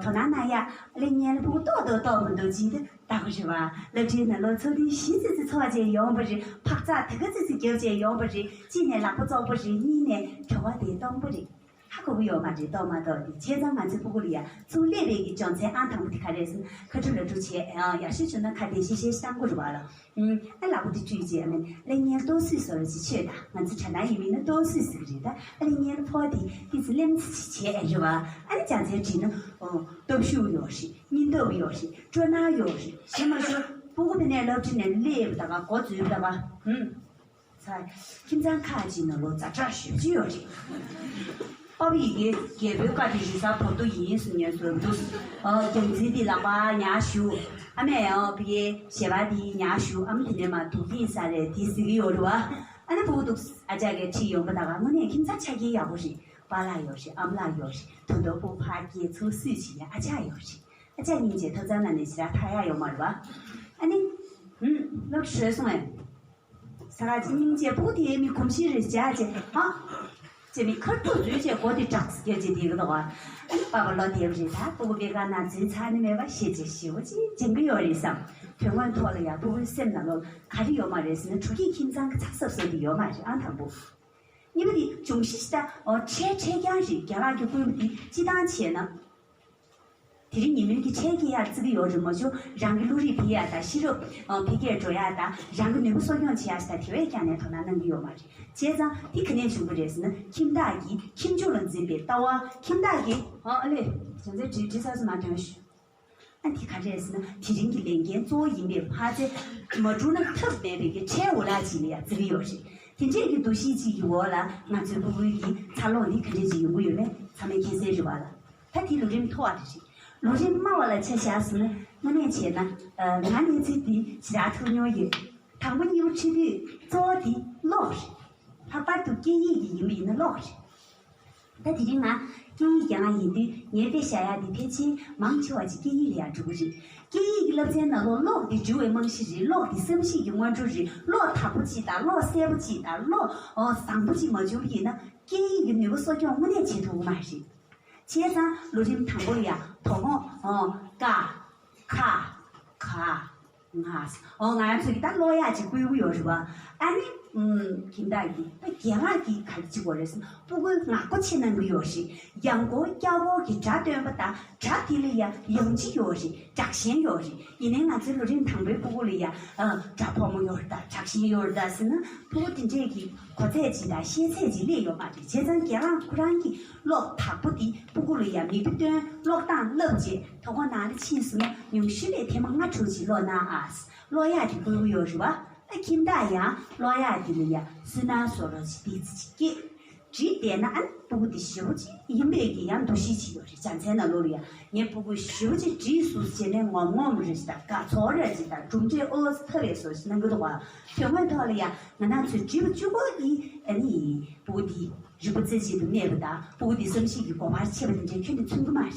དོ་སྣང་གནང་ཡག་གླེང་ཉན་ལ་སྤུ་གུ་ཏོག་ཏོག་ཏོག་མི་འདུག་ཅིག་འདི་ལྟ་གི་རེད་བ། སློབ་གྲྭའི་ནང་ལོགས་ཚོགས་ཐེངས་བཞི་ཙི་ཙི་ཚོགས་བྱས་ཡོང་བ་རེད། འཕག་འཚག་དེ་ག་ཙི་ཙི་རྒྱབ་བྱས་ཡོང་བ་རེད། གཅིག་ནས་ལག་པ་བཙོག་པོ་རེད། གཉིས་ནས་བྲོ་བ་དེ་སྟོང་པོ་རེད། ཧ་གོ་གི་ཡོད་མ་རེད། ཏོག་མ་གཏོགས་དེ་བྱས་ཙང་ང་ཚོའི་སྤུ་གུ་ལ་ཡ་ཚུར་སླེབས་པའི་གི་སྦྱོང་ཚན་ཨང་དང་པོ་དེ་ག་རེད་ཟེར་ན་ཁ་ཐུག་ལ་ཐུག་བྱས་ཨ་ཡག་ཤོས་བྱུང་ན་ཁ་བདེ་ཤེས་ཤེས་བཏང་དགོས་རེད་བ་ལ། ཨུམ། ཨ་ལག་པ་དེ་བཀྲུས་རྗེས་ཨ་མེན་གློག་བརྙན་ཏོག་སུས་བཟོ་ར་ཅིག་ཆོད་ད། ང་ཚོ་དྲ་ནང་ཡིན་མིན་ན་ཏོག་སུས་ཟེར་གི་རེད་ད། ཨ་ལེ་གློག་བརྙན་ཕོ་དེ་ཏི་ཙི་ལེམ་ཙི་ཅིག་བྱས་ཨ་རེད་བ། ཨ་ནི་སྦྱང་ཚན་བྲིས་ན་ཨོ་སྟོབས་ཤུགས་ཡོད་རེད། སྙིང་སྟོབས་ཡོད་རེད། སྤྲོ་སྣང་ཡོད་རེད། གཞན་མ་ཞུ་སྤུ་གུ་དེ་ནས་སློབ་ཁྲིད་ནས་སླེབས་ད་ག་འགོ་འཛུལ་ད་ག་ཧུམ། ཚ། ཁྱིམ་ཚང་ཁག་ཅིག་ནང་ལོ་ཛ་དྲག་ཞེ་པོ་ཅིག་ཡོད་རེད། པ་ཕ་ཡི་གེ་རྒྱལ་པོའི་བཀའ་དེ་རི་གཟར་བོར་དུ་ཡིན་ཟེར་ཉན་སོང་འདུག་ཨ་རྒྱལ་མཚན་དེ་ལག་པ་ཉར་ཞུ། ཨ་མས་ཨ་ཕ་གི་ཞལ་པར་དེ་ཉར་ཞུ། ཨ་མ་དེ་ནས་མ་འདུག་དེ་ས་རེད་དེ་ཟེར་གི་ཡོད་རེད་བ། ཨ་ནི་སྤུ་གུ་འདུག་ཨ་ཅག་གིས་ཁྲིད་ཡོང་པ་ད་ག་དངོས་གནས་ཁྱིམ་ཚང་ཆ་རྐྱེན་ཡག་པོ་རེད། པཱ་ལགས་ཡོད་རེད། ཨ་མ་ལགས་ཡོད་རེད། ད་དུང་སྤུ་གུ་ཕ་སྐྱེས་ཚུར་སུས་བྱེད་ཡ་ཨ་ཅག་ཡོད་རེད། ཨ་ཅག་གཉིས་བྱས་ཐབ་ཚང་ནང་ནས་ཞེ་དྲག་ཐར་ཡ་ཡོད་མ་རེད་བ། ཨ་ནི། ཧུམ། སློབ་གྲྭ་གྲོལ་སོང་ངས། ས་ག་ཅི་སྙིང་རྗེ་སྤུ་གུ་དེའི་མི་གོམས་གཤིས་རེད་བྱ་བྱེད་ཧ། ཅེས་མི་ཁ་ཐུག་འཛུལ་བྱས་མགོ་དེ་བྲག་སྐྱེལ་བྱེད་དེ་གི་འདུག་བ། ཨ་ནི་པ་ཕ་ལོ་དེབ་རེད་ད་སྤུ་གུ་པེ་ཀ་ན་འཛུལ་ཚར་ནི་མེད་པ་ཤེས་བྱེད་ཞེ་བོ་ཅིག་སྦྱང་གི་ཡོད་རེད་བསམ། དོན་དངོས་ཐོག་ལ་ཡང་སྤུ་གུའི་སེམས་ནང་ལོགས་ག་རེ་ཡོད་མ་རེད་ཟེར་ན་དྲུག་སྐྱེས་ཁྱིམ་ཚང་གི་ཚགས་སབ་སོ་དེ་ཡོད་མ་རེད་ཨང་དང་པོ། གཉིས་པ་དེ་འབྱུང་གཞི་ཞིག་ད་འཕྲལ་འཕྲལ་རྐྱང་རེད་རྒན་ལགས་ཀྱི་སྐུལ་མ་དེ་སྤྱི་བཏང་བྱས་ན། དེ་རིང་ཉིན་མོའི་གི་འཕྲལ་གྱི་ཡར་བརྩི་གི་ཡོད་རེད་མ་གཞི་རང་གི་བློ་རིག་འཕེལ་ཡག་དང་ཤེས་རབ་འཕེལ་རྒྱས་འགྲོ་ཡག་དང་རང་གི་ནུས་པ་གསོ་སྐྱོང་བྱེད་ཡག་ཞིག་དང་དེ་བས་ཀྱང་ནས་དོ་སྣང་གནང་གི་ཡོད་མ་རེད། བྱས་ཙང་དེ་ག་ནས་བྱུང་གི་རེད་ཟེར་ན་ཁྱིམ་བདག་གིས་ཁྱིམ་ཕྱུགས་ལ་འཛིན་པའི་ལྟ་བ་ཁྱིམ་བདག་གིས་ཨ་ཨ་ལེ་བྱམས་བརྩེ་བྲིས་བྲིས་ཚར་སོང་མ་ཐོན་ཞུ། ཨ་འདི་ག་རེད་ཟེར་ན་དེ་རིང་གི་ལས་འགན་གཙོ་བོ་ཡིན་པས་མ་ཚད་མ་བསྒྲུབས་ན་ཐབས་མེད་པའི་གི་ཁྲལ་འུ་ལག་ཅིག་ལ་ཡང་བརྩི་གི་ཡོད་རེད། དེ་འདྲས་ཀྱི་འདུ་ཤེས་ཅིག་གི་འོག་ལ་ང་ཚོའི་སྤུ་གུའི་གི་འཚར་ལོངས་འདི་ག་འདྲས་ཅིག་ཡོང་གི་ཡོད་མེད་ཚང་མས་མཁྱེན་གསལ་རེད་བ་ལ། ད་དེ་ལོ་རིམ་མཐོ་བ་དེ་རེད། ལོ་རིམ་དམའ་བ་ལ་ཆ་བཞག་ཟེར་ན་དངོས་གནས་བྱས་ན་ང་གནས་ཚུལ་འདི་ཞེ་དྲག་ཐུགས་མྱོང་ཡོད། དང་པོ་གཉིས་པ་ཁྲིད་དུས་གཙོ་བོ་འདི་ཀློག་རེད། ལྷག་པར་དུ་སྐད་ཡིག་གི་ཡིན་པ་ཡིན་ན་ཀློག་རེད། ད་དེ་རིང་ང་སྐད་ཡིག་རྒྱ་ནག་ཡིན་དུས་ངའི་དཔེ་བཞག་ཡག་དེ་ཕལ་ཆེར་མང་ཆེ་བ་ཅིག་སྐད་ཡིག་ལ་ཡང་འགྲོ་གི་རེད། སྐད་ཡིག་གི་བསླབ་ཚན་ནང་ལོགས་ཀློག་དེ་འགྲུལ་བའི་རྨང་གཞི་རེད། ཀློག་དེ་བསམ་གཞིག་གི་སྔོན་འགྲོ་རེད། ཀློག་དག་པོ་ཅིག་དང་ཀློག་གསལ་པོ་ཅིག་དང་ཀློག་ཨོ་བཟང་པོ་ཅིག་མ་བྱུང་བ་ཡིན་ན་སྐད་ཡིག་གི་ནུས་པ་གསོ་སྐྱོང་དངོས་གནས་བྱེད་ཐུབ་ཀྱི་མ་རེད། བྱས་ཙང་ལོ་རིམ་དང་པོ་ལ་ཡང་དོ་དགོང་ཨོ་ཀ་ཁ་ག་ང་། ཨོ་ང་ཚོ་གི་ད་ཀློག་ཡག་ཅིག་བསྐུལ་གི་ཡོད་རེད་བ། ཨ་ནི་ཨུམ་ཁྱིམ་བདག་གིས་ད་རྒན་ལགས་ཀྱིས་ག་རེ་བྱེད་དགོས་རེད་ཟེར་ན་སྤུ་གུའི་ངག་པ་ཆེ་གནང་གི་ཡོད་རེད། ཡང་སྐོར་བསྐྱར་སྐོར་གྱི་སྒྲ་བཏོན་པ་དང་སྒྲ་དེ་ལ་ཡང་ཡང་ལྗིད་ཡོད་རེད། སྒྲ་ཞན་ཡོད་རེད། ཡིན་ནའི་ང་ཚོའི་ལོ་རིམ་དང་པོའི་སྤུ་གུ་ལ་ཡང་ཨ་སྒྲ་ཕོ་མོ་ཡོད་རེད་ད་སྒྲ་ཞན་ཡོད་རེད་ད་ཟེར་ན་སྤུ་གུ་དེ་འདྲས་ཀྱི་གོ་ཚད་ཅིག་དང་ཤེས་ཚད་ཅིག་སླེབས་ཡོད་མ་རེད། བྱས་ཙང་རྒན་ལགས་ཁོ་རང་གིས་ཀློག་དག་པོ་དེ་སྤུ་གུ་ལ་ཡང་མིག་དཔེ་སྟོན་ཀློག་སྟངས་བསླབ་རྗེས། དོ་དགོང་ནང་ལ་ཕྱིན་སོང་ན་ཉུང་ཤོས་ལ་ཐེངས་མ་ལྔ་དྲུག་ཅིག་ཀློག་གནང་ཨ། ཀློག་ཡག་གི་བསྐུལ་གྱི་ཡོད་རེད་བ། ཨ་ཁྱིམ་བདག་ཡང་ཀློག་ཡག་འདི་ལ་ཡང་སུན་སྣང་བཟོ་རོགས་ཅིག་ཏོག་ཙམ་ཅིག་སྐྱེས། བྲིས་བསྡད་ན་ཨ་ནི་སྤུ་གུ་འདི་ཞེ་པོ་ཅིག་ཡིན་པའི་གི་ཡང་འདུ་ཤེས་ཅིག་ཡོད་རེད། སྦྱང་ཚན་ནང་ལོགས་ལ་ཡང་ངའི་སྤུ་གུ་ཞེ་པོ་ཅིག་བྲིས་སོང་ཟེར་ནས་ངོམ་ངོམ་རེ་ཞིག་དང་དགའ་ཚོར་རེ་ཞིག་དང་གྲུབ་འབྲས་ཨོ་ཙི་ཐོབ་པའི་བཟོ་ཞིག་གནང་གི་འདུག་བ། དོན་དངོས་ཐོག་ལ་ཡང་ང་རང་ཚོའི་བྲིས་པ་གཅིག་པོ་གིས་ཨ་ནི་སྤུ་གུ་འདི་རིག་པ་རྩེ་གཅིག་ཏུ་གནས་པ་དང་སྤུ་གུ་འདི་བསམ་གཞིག་གི་གོ་འཕང་ཆེ་བ་དེ་འདྲའི་ཁྱོན་ནས་མཚོན་གྱི་མ་རེད།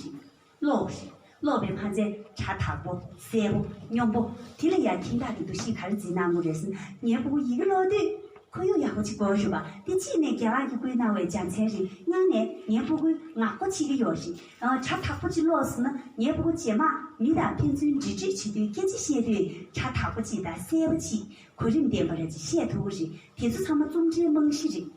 ཀློག་རེད། ཀློག་པའི་མ་ཚད་སྒྲ་དག་པོ་གསལ་པོ་སྙོམས་པོ་དེ་ལ་ཡང་ཁྱིམ་བདག་གི་འདུ་ཤེས་ག་རེ་འཛིན་གནང་དགོས་རེད་ཟེར་ན་ངའི་སྤུ་གུ་ཡི་གེ་ཀློག་དུས་ཁོར་ཡུག་ཡག་པོ་ཅིག་དགོས་རེད་པ། དེ་གཅིག་ནས་རྒན་ལགས་ཀྱིས་བསྐུལ་གནང་བའི་སྦྱང་ཚན་རེད། གཉིས་ནས་ངའི་སྤུ་གུས་ངག་པ་བྱེད་ཀྱི་ཡོད་རེད། ཨ་སྒྲ་དག་པོ་ཅིག་ཀློག་སོང་ན་ངའི་སྤུ་གུ་རྗེས་མ་མི་དང་ཕན་ཚུན་འབྲེལ་འདྲིས་བྱེད་དུས་སྐད་ཆ་བཤད་དུས་སྒྲ་དག་པོ་ཅིག་དང་གསལ་པོ་ཅིག་གོ་རིམ་ལྡན་པ་རེ་ཅིག་བཤད་ཐུབ་ཀྱི་རེད། དེ་ཚོ་ཚང་མ་རྩོམ་འབྲིའི་རྨང་གཞི་རེད།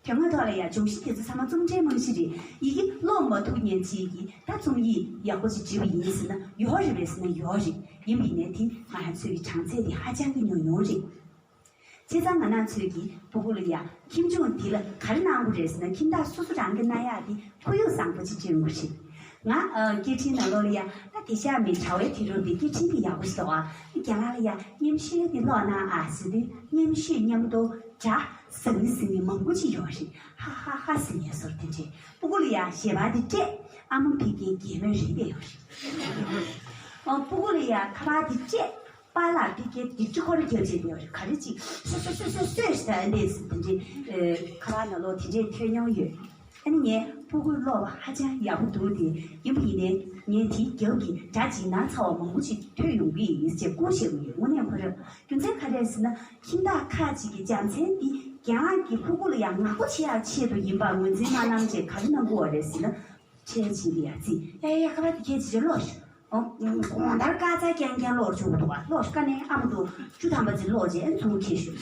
དོན་དངོས་ཐོག་ལ་ཡང་སྦྱོང་གཞི་དེ་ཚོ་ཚང་མ་རྩོམ་འབྲིའི་རྨང་གཞི་རེད། ཡི་གེ་ཀློག་མ་ཐུབ་མཁན་ཅིག་གིས་ད་རྩོམ་ཡིག་ཡག་པོ་ཅིག་བྲིས་པ་ཡིན་ཟེར་ན་ཡོད་རེད་པས་ཟེར་ན་ཡོད་རེད། ཡིན་པ་ཡིན་ནའི་དེ་ང་རང་ཚོའི་གི་གྲངས་ཚད་དེ་ཧ་ཅང་གི་ཉུང་ཉུང་རེད། བྱས་ཙང་ང་རང་ཚོའི་གི་སྤུ་གུ་ལ་ཡང་ཁྱིམ་སྦྱོང་འདི་ལ་ག་རེ་གནང་དགོས་རེད་ཟེར་ན། ཁྱིམ་བདག་སོ་སོ་རང་གི་གནང་ཡག་དེ་ཁོར་ཡུག་བཟང་པོ་ཅིག་སྐྲུན་དགོས་རེད། ང་ཨ་སྐད་འཕྲིན་ནང་ལོགས་ལ་ཡང་ད་དེ་ཤག་མི་དྲ་བའི་དེ་རུ་དེ་སྐད་འཕྲིན་དེ་ཡག་པོ་ཞིག་འདུག་ཨ། རྒན་ལགས་ལ་ཡང་མཉམ་ཞུགས་དེ་ཀློག་གནང་ཨ་ཟེར་དུས་མཉམ་ཞུགས་མཉམ་དུ་སྒྲ་ཟག་ནི་ཟིན་ནི་མང་པོ་ཅིག་ཡོད་རེད། ཧ་ཧ་ཧ་ཟེར་ནས་སོར་དེ་འདྲས། སྤུ་གུ་ལ་ཡང་ཞལ་པར་དེ་སྤྲད། ཨ་མ་ཕ་གིའི་གད་མོ་རེད་པས་ཡོད་རེད། ཨ་སྤུ་གུ་ལ་ཡང་ཁ་པར་དེ་སྤྲད། པཱ་ལགས་ཕ་གིའི་དེབ་ཅིག་ཁོ་རང་རྒྱབ་བྱས་ཡོད་རེད། ག་རེ་ཅིག་སོ་སོ་སོ་སོ་སོས་ཟེར་འདས་དེ་འདྲས་ཁ་པར་ནང་ལོགས་དེ་འདྲས་ཐོན་མྱོང་ཡོད། ཨ་ནི་ངས་སྤུ་གུ་ཀློག་པ་ཧ་ཅང་ཡག་པོ་འདུག་དེ་ཡིན་པ་ཡིན་ནའི་ངས་དེའི་རྒྱབ་ཀྱི་སྒྲ་ཇི་ནང་ཚ་བ་མང་པོ་ཅིག་ཐོས་ཡོང་གི་ཡིན་ཅེས་སྐུལ་བཞེས་ཀྱི་ཡོད། དངོས་གནས་ཁོ་རང་རྒྱུ་མཚན་ག་རེ་རེད་ཟེར་ན། ཁྱིམ་བདག་ཁག་ཅིག་གིས་སྦྱང་ཚན་འདི་རྒན་ལགས་ཀྱིས་སྤུ་གུ་ལ་ཡང་ངག་པོ་བྱེད་ཡག་ཆེད་དུ་ཡིན་པ་ངོས་འཛིན་གནང་གནང་བྱས་ག་རེ་གནང་དགོས་པ་རེད་ཟེར་ན། ཁྱེད་ཅིག་ལ་ཡ་ཙི་ཡ་ཡ་ཡ་ཁ་པར་དེ་ཁྱེད་ཅིག་ལ་ཀློག་ཤོག་ཨོ་གང་ལྟར་ཀ་ཙ་རྐྱང་རྐྱང་ཀློག་ཆོག་གི་འདུག་བ། ཀློག་ཤོག་ཀ་ནས་ཨ་མ་དུ་བཅུ་ཐམ་པ་ཙི་ཀློག་བྱས་ཨ་ཚུར་ཁྱེར་ཤོག་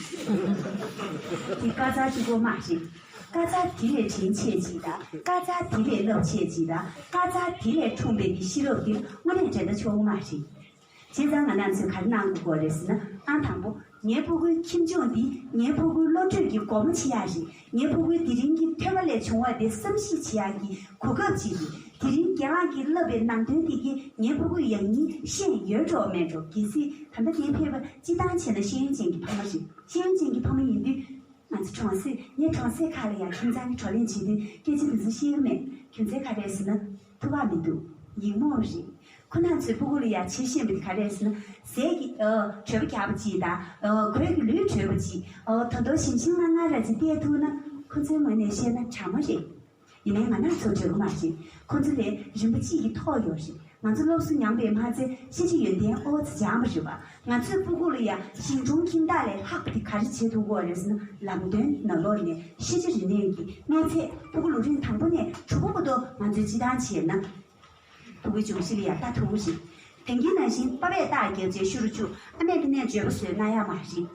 དེ་ཀ་ཙ་གཅིག་པོ་མ་རེད། ཀ་ཙ་དེ་ལས་དྲིན་ཆེ་ཅིག་དང་ཀ་ཙ་དེ་ལས་རླབས་ཆེ་ཅིག་དང་ཀ་ཙ་དེ་ལས་འཁྲུངས་པའི་གི་ཤེས་རབ་དེ་དངོས་གནས་འགྲན་ཟླ་ཆོག་གི་མ་རེད། བྱས་ཙང་ང་རང་ཚོས་ག་རེ་གནང་དགོས་རེད་ཟེར་ན། ཨང་དང་པོ། ངའི་སྤུ་གུའི་ཁྱིམ་སྦྱོང་འདི་ངའི་སྤུ་གུའི་བློ་གྲོས་ཀྱི་སྒོ་མོ་ཕྱེ་ཡག་རེད། ངའི་སྤུ་གུའི་དེ་རིང་གི་ཐོས་པ་ལས་བྱུང་བ་དེ་བསམ་གཞིག་བྱེད་ཡག་གི་གོ་སྐབས་ཅིག་རེད། དེ་རིང་རྒན་ལགས་ཀྱིས་བསླབས་པའི་ནང་དོན་དེ་གས་ངའི་སྤུ་གུས་ཡང་སྙིང་ཤེས་ཡོད་འགྲོ་མེད་འགྲོ། གལ་སྲིད་ད་ལྟ་འདིར་ཕེབས་པ་སྤྱིར་བཏང་བྱས་ན་ཤེས་ཡོན་ཅན་གྱི་ཕ་མ་རེད། ཤེས་ཡོན་ཅན་གྱི་ཕ་མ་ཡིན་དུས། ང་ཚོ་གྲོང་གསེབ། ངས་གྲོང་གསེབ་ཁག་ལ་ཡང་ཁྱིམ་ཚང་གི་བགྲོ་གླེང་བྱེད་དུས་སྐད་ཆ་འདི་ཚོ་བཤད་ཀྱི་མེད། རྒྱུ་མཚན་ག་རེ་རེད་ཟེར་ན། ཐུག་པ་མི་འདུག་ཡིག་རྨོངས་རེད། ཁོ་རང་ཚོའི་སྤུ་གུ་ལ་ཡང་བྱེད་ཤེས་མེད་ག་རེ་རེད་ཟེར་ན། ཟས་ཀྱི་ཨ་བྲོས་པ་རྒྱག་པ་ཅིག་དང་། ཨ་གོས་ཀྱི་ལུས་བྲོས་པ་ཅིག་ཨ་ད་དུང་ཞིམ་ཞིམ་མངར་མངར་ར་ཅིག་བལྟས་ཐུབ་ན་ཁོ་ཚོའི་ངོས་ནས་བཤད་ན་དྲང་མོ་རེད། ཡིན་ནའི་ང་རང་ཚོ་འདྲ་པོ་མ་རེད། ཁོ་ཚོ་ལས་རིམ་པ་གཅིག་གི་མཐོ་ཡོད་རེད། ང་ཚོ་སློབ་གསོ་མྱངས་པས་མ་ཚད་ཤེས་བྱ་ཡོན་ཏན་ཨོ་ཙི་སྦྱངས་པ་རེད་པ། ང་ཚོའི་སྤུ་གུ་ལ་ཡང་ཞིང་གྲོང་ཁྱིམ་བདག་ལས་ལྷག་པ་དེ་ག་རེ་བྱེད་ཐུབ་ཀྱི་ཡོད་རེད་ཟེར་ན། ལམ་སྟོན་ནང་ལོགས་ནས་ཤེས་བྱ་རིག་གནས་ཀྱི་གནས་ཚད་སྤུ་གུ་ལོ་རིམ་དང་པོ་ནས་དྲུག་པ་བར་དུ་ང་ཚོས་སྤྱིར་བཏང་བྱས་ན། སྤུ་གུའི་སྦྱོང་གཞི་ལ་ཡང་ལྟ་ཐུབ་ཀྱི་རེད། དེང་གི་ནང་བཞིན་པ་ཕས་རྟགས་བརྒྱབ་བྱས་ཤུ་རུ་བཅུག་ཨ་མས་དེ་ནས་བརྗོད་པ་བཟོས་གནང་ཡག་མ་རེད།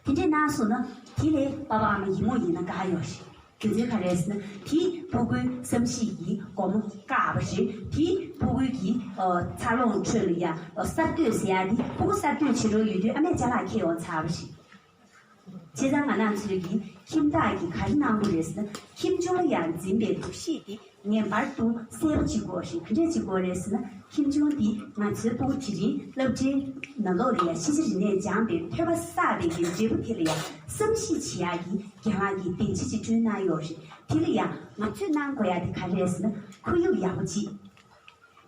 དེ་འདྲས་གནང་སོང་ན་དེ་ལས་པ་ཕ་ཨ་མ་ཡིད་མོ་ཡིན་ན་དགའ་ཡོད་རེད། རྒྱུ་མཚན་ག་རེ་རེད་ཟེར་ན། དེས་སྤུ་གུའི་བསམ་གཞིག་གི་སྒོ་མོ་བཀག་པ་རེད། དེས་སྤུ་གུའི་གི་ཨ་འཚར་ལོངས་ཁྲོད་ལ་ཡང་ཨ་གསར་གཏོད་ཟེར་ཡག་དེ། སྤུ་གུ་གསར་གཏོད་བྱེད་རོགས་ཡོད་དུས་ཨ་མས་ཅ་ལག་ཁྱེར་ཡོང་ཚར་བ་རེད། བྱས་ཙང་ང་རང་ཚོའི་གི་ཁྱིམ་བདག་གིས་ག་རེ་གནང་དགོས་རེད་ཟེར་ན། ཁྱིམ་སྦྱོང་ལ་ཡང་འཛིན་པའི་འདུ་ཤེས་དེ་ངེས་པར་དུ་གསལ་པོ་བྱེད་དགོས་རེད། ག་འདྲས་བྱེད་དགོས་རེད་ཟེར་ན། ཁྱིམ་སྦྱོང་འདི་ང་ཚོའི་སྤུ་གུ་དེ་རིང་སློབ་གྲྭའི་ནང་ལོགས་ལ་ཡང་ཤེས་བྱ་རིག་གནས་སྦྱངས་པའི་ཐོས་པ་བསགས་པའི་གི་འབྲས་བུ་དེ་ལ་ཡང་བསམ་གཞིག་བྱེད་ཡག་གི་རྒན་ལགས་ཀྱིས་སྡིངས་ཆ་ཅིག་བསྐྲུན་གནང་ཡོད་རེད། དེ་ལ་ཡང་ང་ཚོས་གནང་དགོས་ཡག་དེ་ག་རེ་རེད་ཟེར་ན། ཁོར་ཡུག་ཡག་པོ་ཅིག་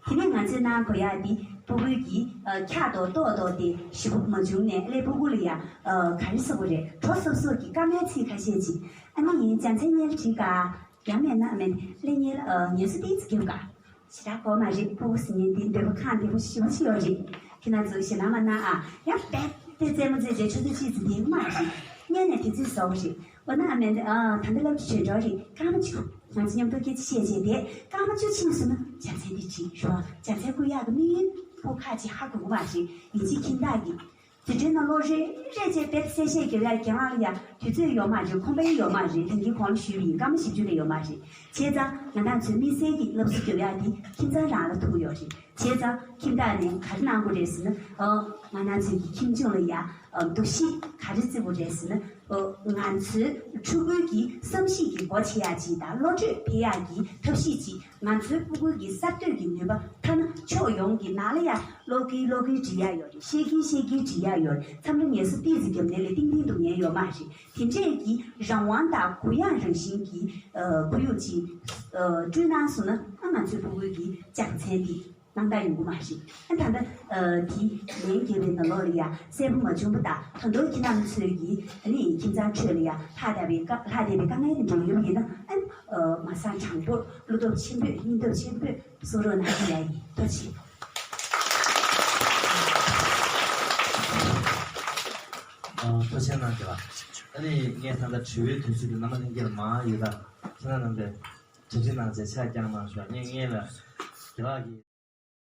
དེ་ནས་ང་ཚོས་གནང་དགོས་ཡག་འདི་སྤུ་གུའི་གི་ཨ་འཁྱག་ཏོག་ཏོག་ཏོག་དེ་ཞེ་པོ་མ་བྱུང་ནས། ཨ་ལས་སྤུ་གུ་ལ་ཡང་ཨ་ག་རེ་ཟེར་དགོས་རེད། དྲོ་སོབ་སོབ་ཀྱི་དཀའ་མོའི་ཚིག་ཁ་ཤས་ཅིག་ཨ་ནི་ཡིན། སྦྱང་ཚན་སྔོན་ལ་བྲིས་ག་ཡང་མེད་ན་མེད། ཨ་ལས་སྔོན་ལ་ཨ་ངལ་གསོ་ཏོག་ཙམ་རྒྱབ་ག་ཞེ་དྲག་གོ་མ་རེད། སྤུ་གུ་ཟེར་མཁན་འདི་འདོད་པ་ཁེངས་བསྡད་པོ་ཞེ་པོ་ཅིག་ཡོད་རེད། ཁྱེད་རང་ཚོ་ཞེད་སྣང་མ་གནང་ཨ། ཡང་རྦད་དེ་རྩེད་མོ་རྩེ་བྱས་ཆུ་ཚོད་གཅིག་ཙམ་བསྡད་མ་རེད། སྔོན་ནས་དུས་ཚོད་བཟོ་བ་རེད། འོ་ན་ཨ་མས་འདི་ཨ་ད་ལྟ་སློབ་གྲྭ་ཆོས་གྲོགས་རེད། སྐར་མ་བཅུ། ང་ཚོ་མཉམ་དུ་སྐད་ཆ་བཤད་བྱས་ཏེ་སྐར་མ་བཅུ་ཕྱིན་སོང་ན་སྦྱང་ཚན་འདི་བྲིས་རོགས། སྦྱང་ཚན་བསྐུར་ཡག་གི་དམིགས་ཡུལ་ཕོ་ཁ་ཅིག་ཧ་གོ་གི་མ་རེད། ཡིན་གཅིག་ཁྱིམ་བདག་གིས་དུས་དྲན་ནང་ལོ་རེ་རེ་བྱས་རྦད་གསལ་བཤད་རྒྱབ་ཡག་རྒན་ལགས་ལ་ཡང་དུས་ཚོད་ཡོད་མ་རེད། ཁང་པའི་ཡོད་མ་རེད། དེང་གི་གོང་ལ་ཞུས་པ་ཡིན། སྐར་མ་བཞི་བཅུ་ལས་ཡོད་མ་རེད། བྱས་ཙང་ང་རང་ཚོའི་དམིགས་བསལ་གྱི་སློབ་གསོ་རྒྱབ་ཡག་འདི་ཁྱིམ་ཚང་རང་ལ་ཐུག་ཡོད་རེད། བྱས་ཙང་ཁྱིམ་བདག་ནས་ག་རེ་གནང་དགོས་རེད་ཟེར་ན། ཨ་ང་རང་ཚོའི་གི་ཁྱིམ་སྦྱོང་ལ་ཡང་ཨ་འདུ་ཤེས་ག་རེ་བརྩི་དགོས་རེད་ཟེར་ན། ཨ་ང་ཚོའི་ཕྲུ་གུའི་གི་བསམ་གཞིག་གི་སྒོ་ཕྱེ་ཡག་ཅིག་དང་བློ་གྲོས་འཕེལ་ཡག་གི་ཐབས་ཤེས་ཅིག་ང་ཚོའི་ཕྲུ་གུའི་གི་གསར་གཏོད་ཀྱི་ནུས་པ། ཐ་ན་ཕྱོགས་ཡོངས་ཀྱི་ནང་ལ་ཡང་ཀློག་གིན་ཀློག་གིན་འབྲི་ཡག་ཡོད་རེད། ཤེས་ཀྱིན་ཤེས་ཀྱིན་འབྲི་ཡག་ཡོད་རེད། མཚམས་རེ་ངལ་གསོ་ཏོག་ཙམ་བརྒྱབ་ནའི་ལས་ཏིང་ཏིང་འདུག་མཁན་ཡོད་མ་རེད། དེ་འདྲས་ཀྱི་རང་དབང་དང་གུ་ཡངས་རང་བཞིན་གྱི་ཨ་ཁོར་ཡུག་ཅིག་ཨ་བསྐྲུན་གནང་སོང་ན། ཨ་ང་ཚོའི་ཕྲུ་གུའི་གི་སྦྱང་ཚན་འདི་རྣམ་དག་ཡོང་གི་མ་རེད། ཨ་ད་ལྟ་ཨ་དེ་ལན་བརྒྱབ་པའི་ནང་ལོགས་ལ་ཡང་གསལ་པོ་མ་བྱུང་བ་དང་། ད་དུང་ཁྱེད་རྣམ་ཚོས་ཀྱིས་ཨ་ནི་ཁྱིམ་ཚང་ཁྲོད་ལ་ཡང་ལྷག་བསྡད་པའི་དཀའ་ལྷག་བསྡད་པའི་དཀའ་ངལ་དེ་འགྲོ་ཡོང་ཡིན་ན། ཨ་ནི་ཨ་མ་སང་དྲང་པོར་བློ་སྟོབས་ཆེན་པོས་སྙིང་སྟོབས་ཆེན་པོས་གསུང་རོགས་གནང་ཞུ་ཡ་ཡིན། ཐུགས་རྗེ་ཆེ། ཨ་ཐུགས་རྗེ་གནང་། དེ་ལ་ཨ་ནི་ངས་ད་ལྟ་དྲི་བའི་དུས་ཚོད་དེ་རྣམ་པ་ལྷན་རྒྱས་ལ་མང་ཡོད། ད་ཁྱེད་རྣམ་པས་གྲ་སྒྲིག་གནང་བྱས་ཕྱག་བརྐྱངས་གནང་ཞུ། ངས་ངས་ལ་དེ་ལགས་ཀྱི།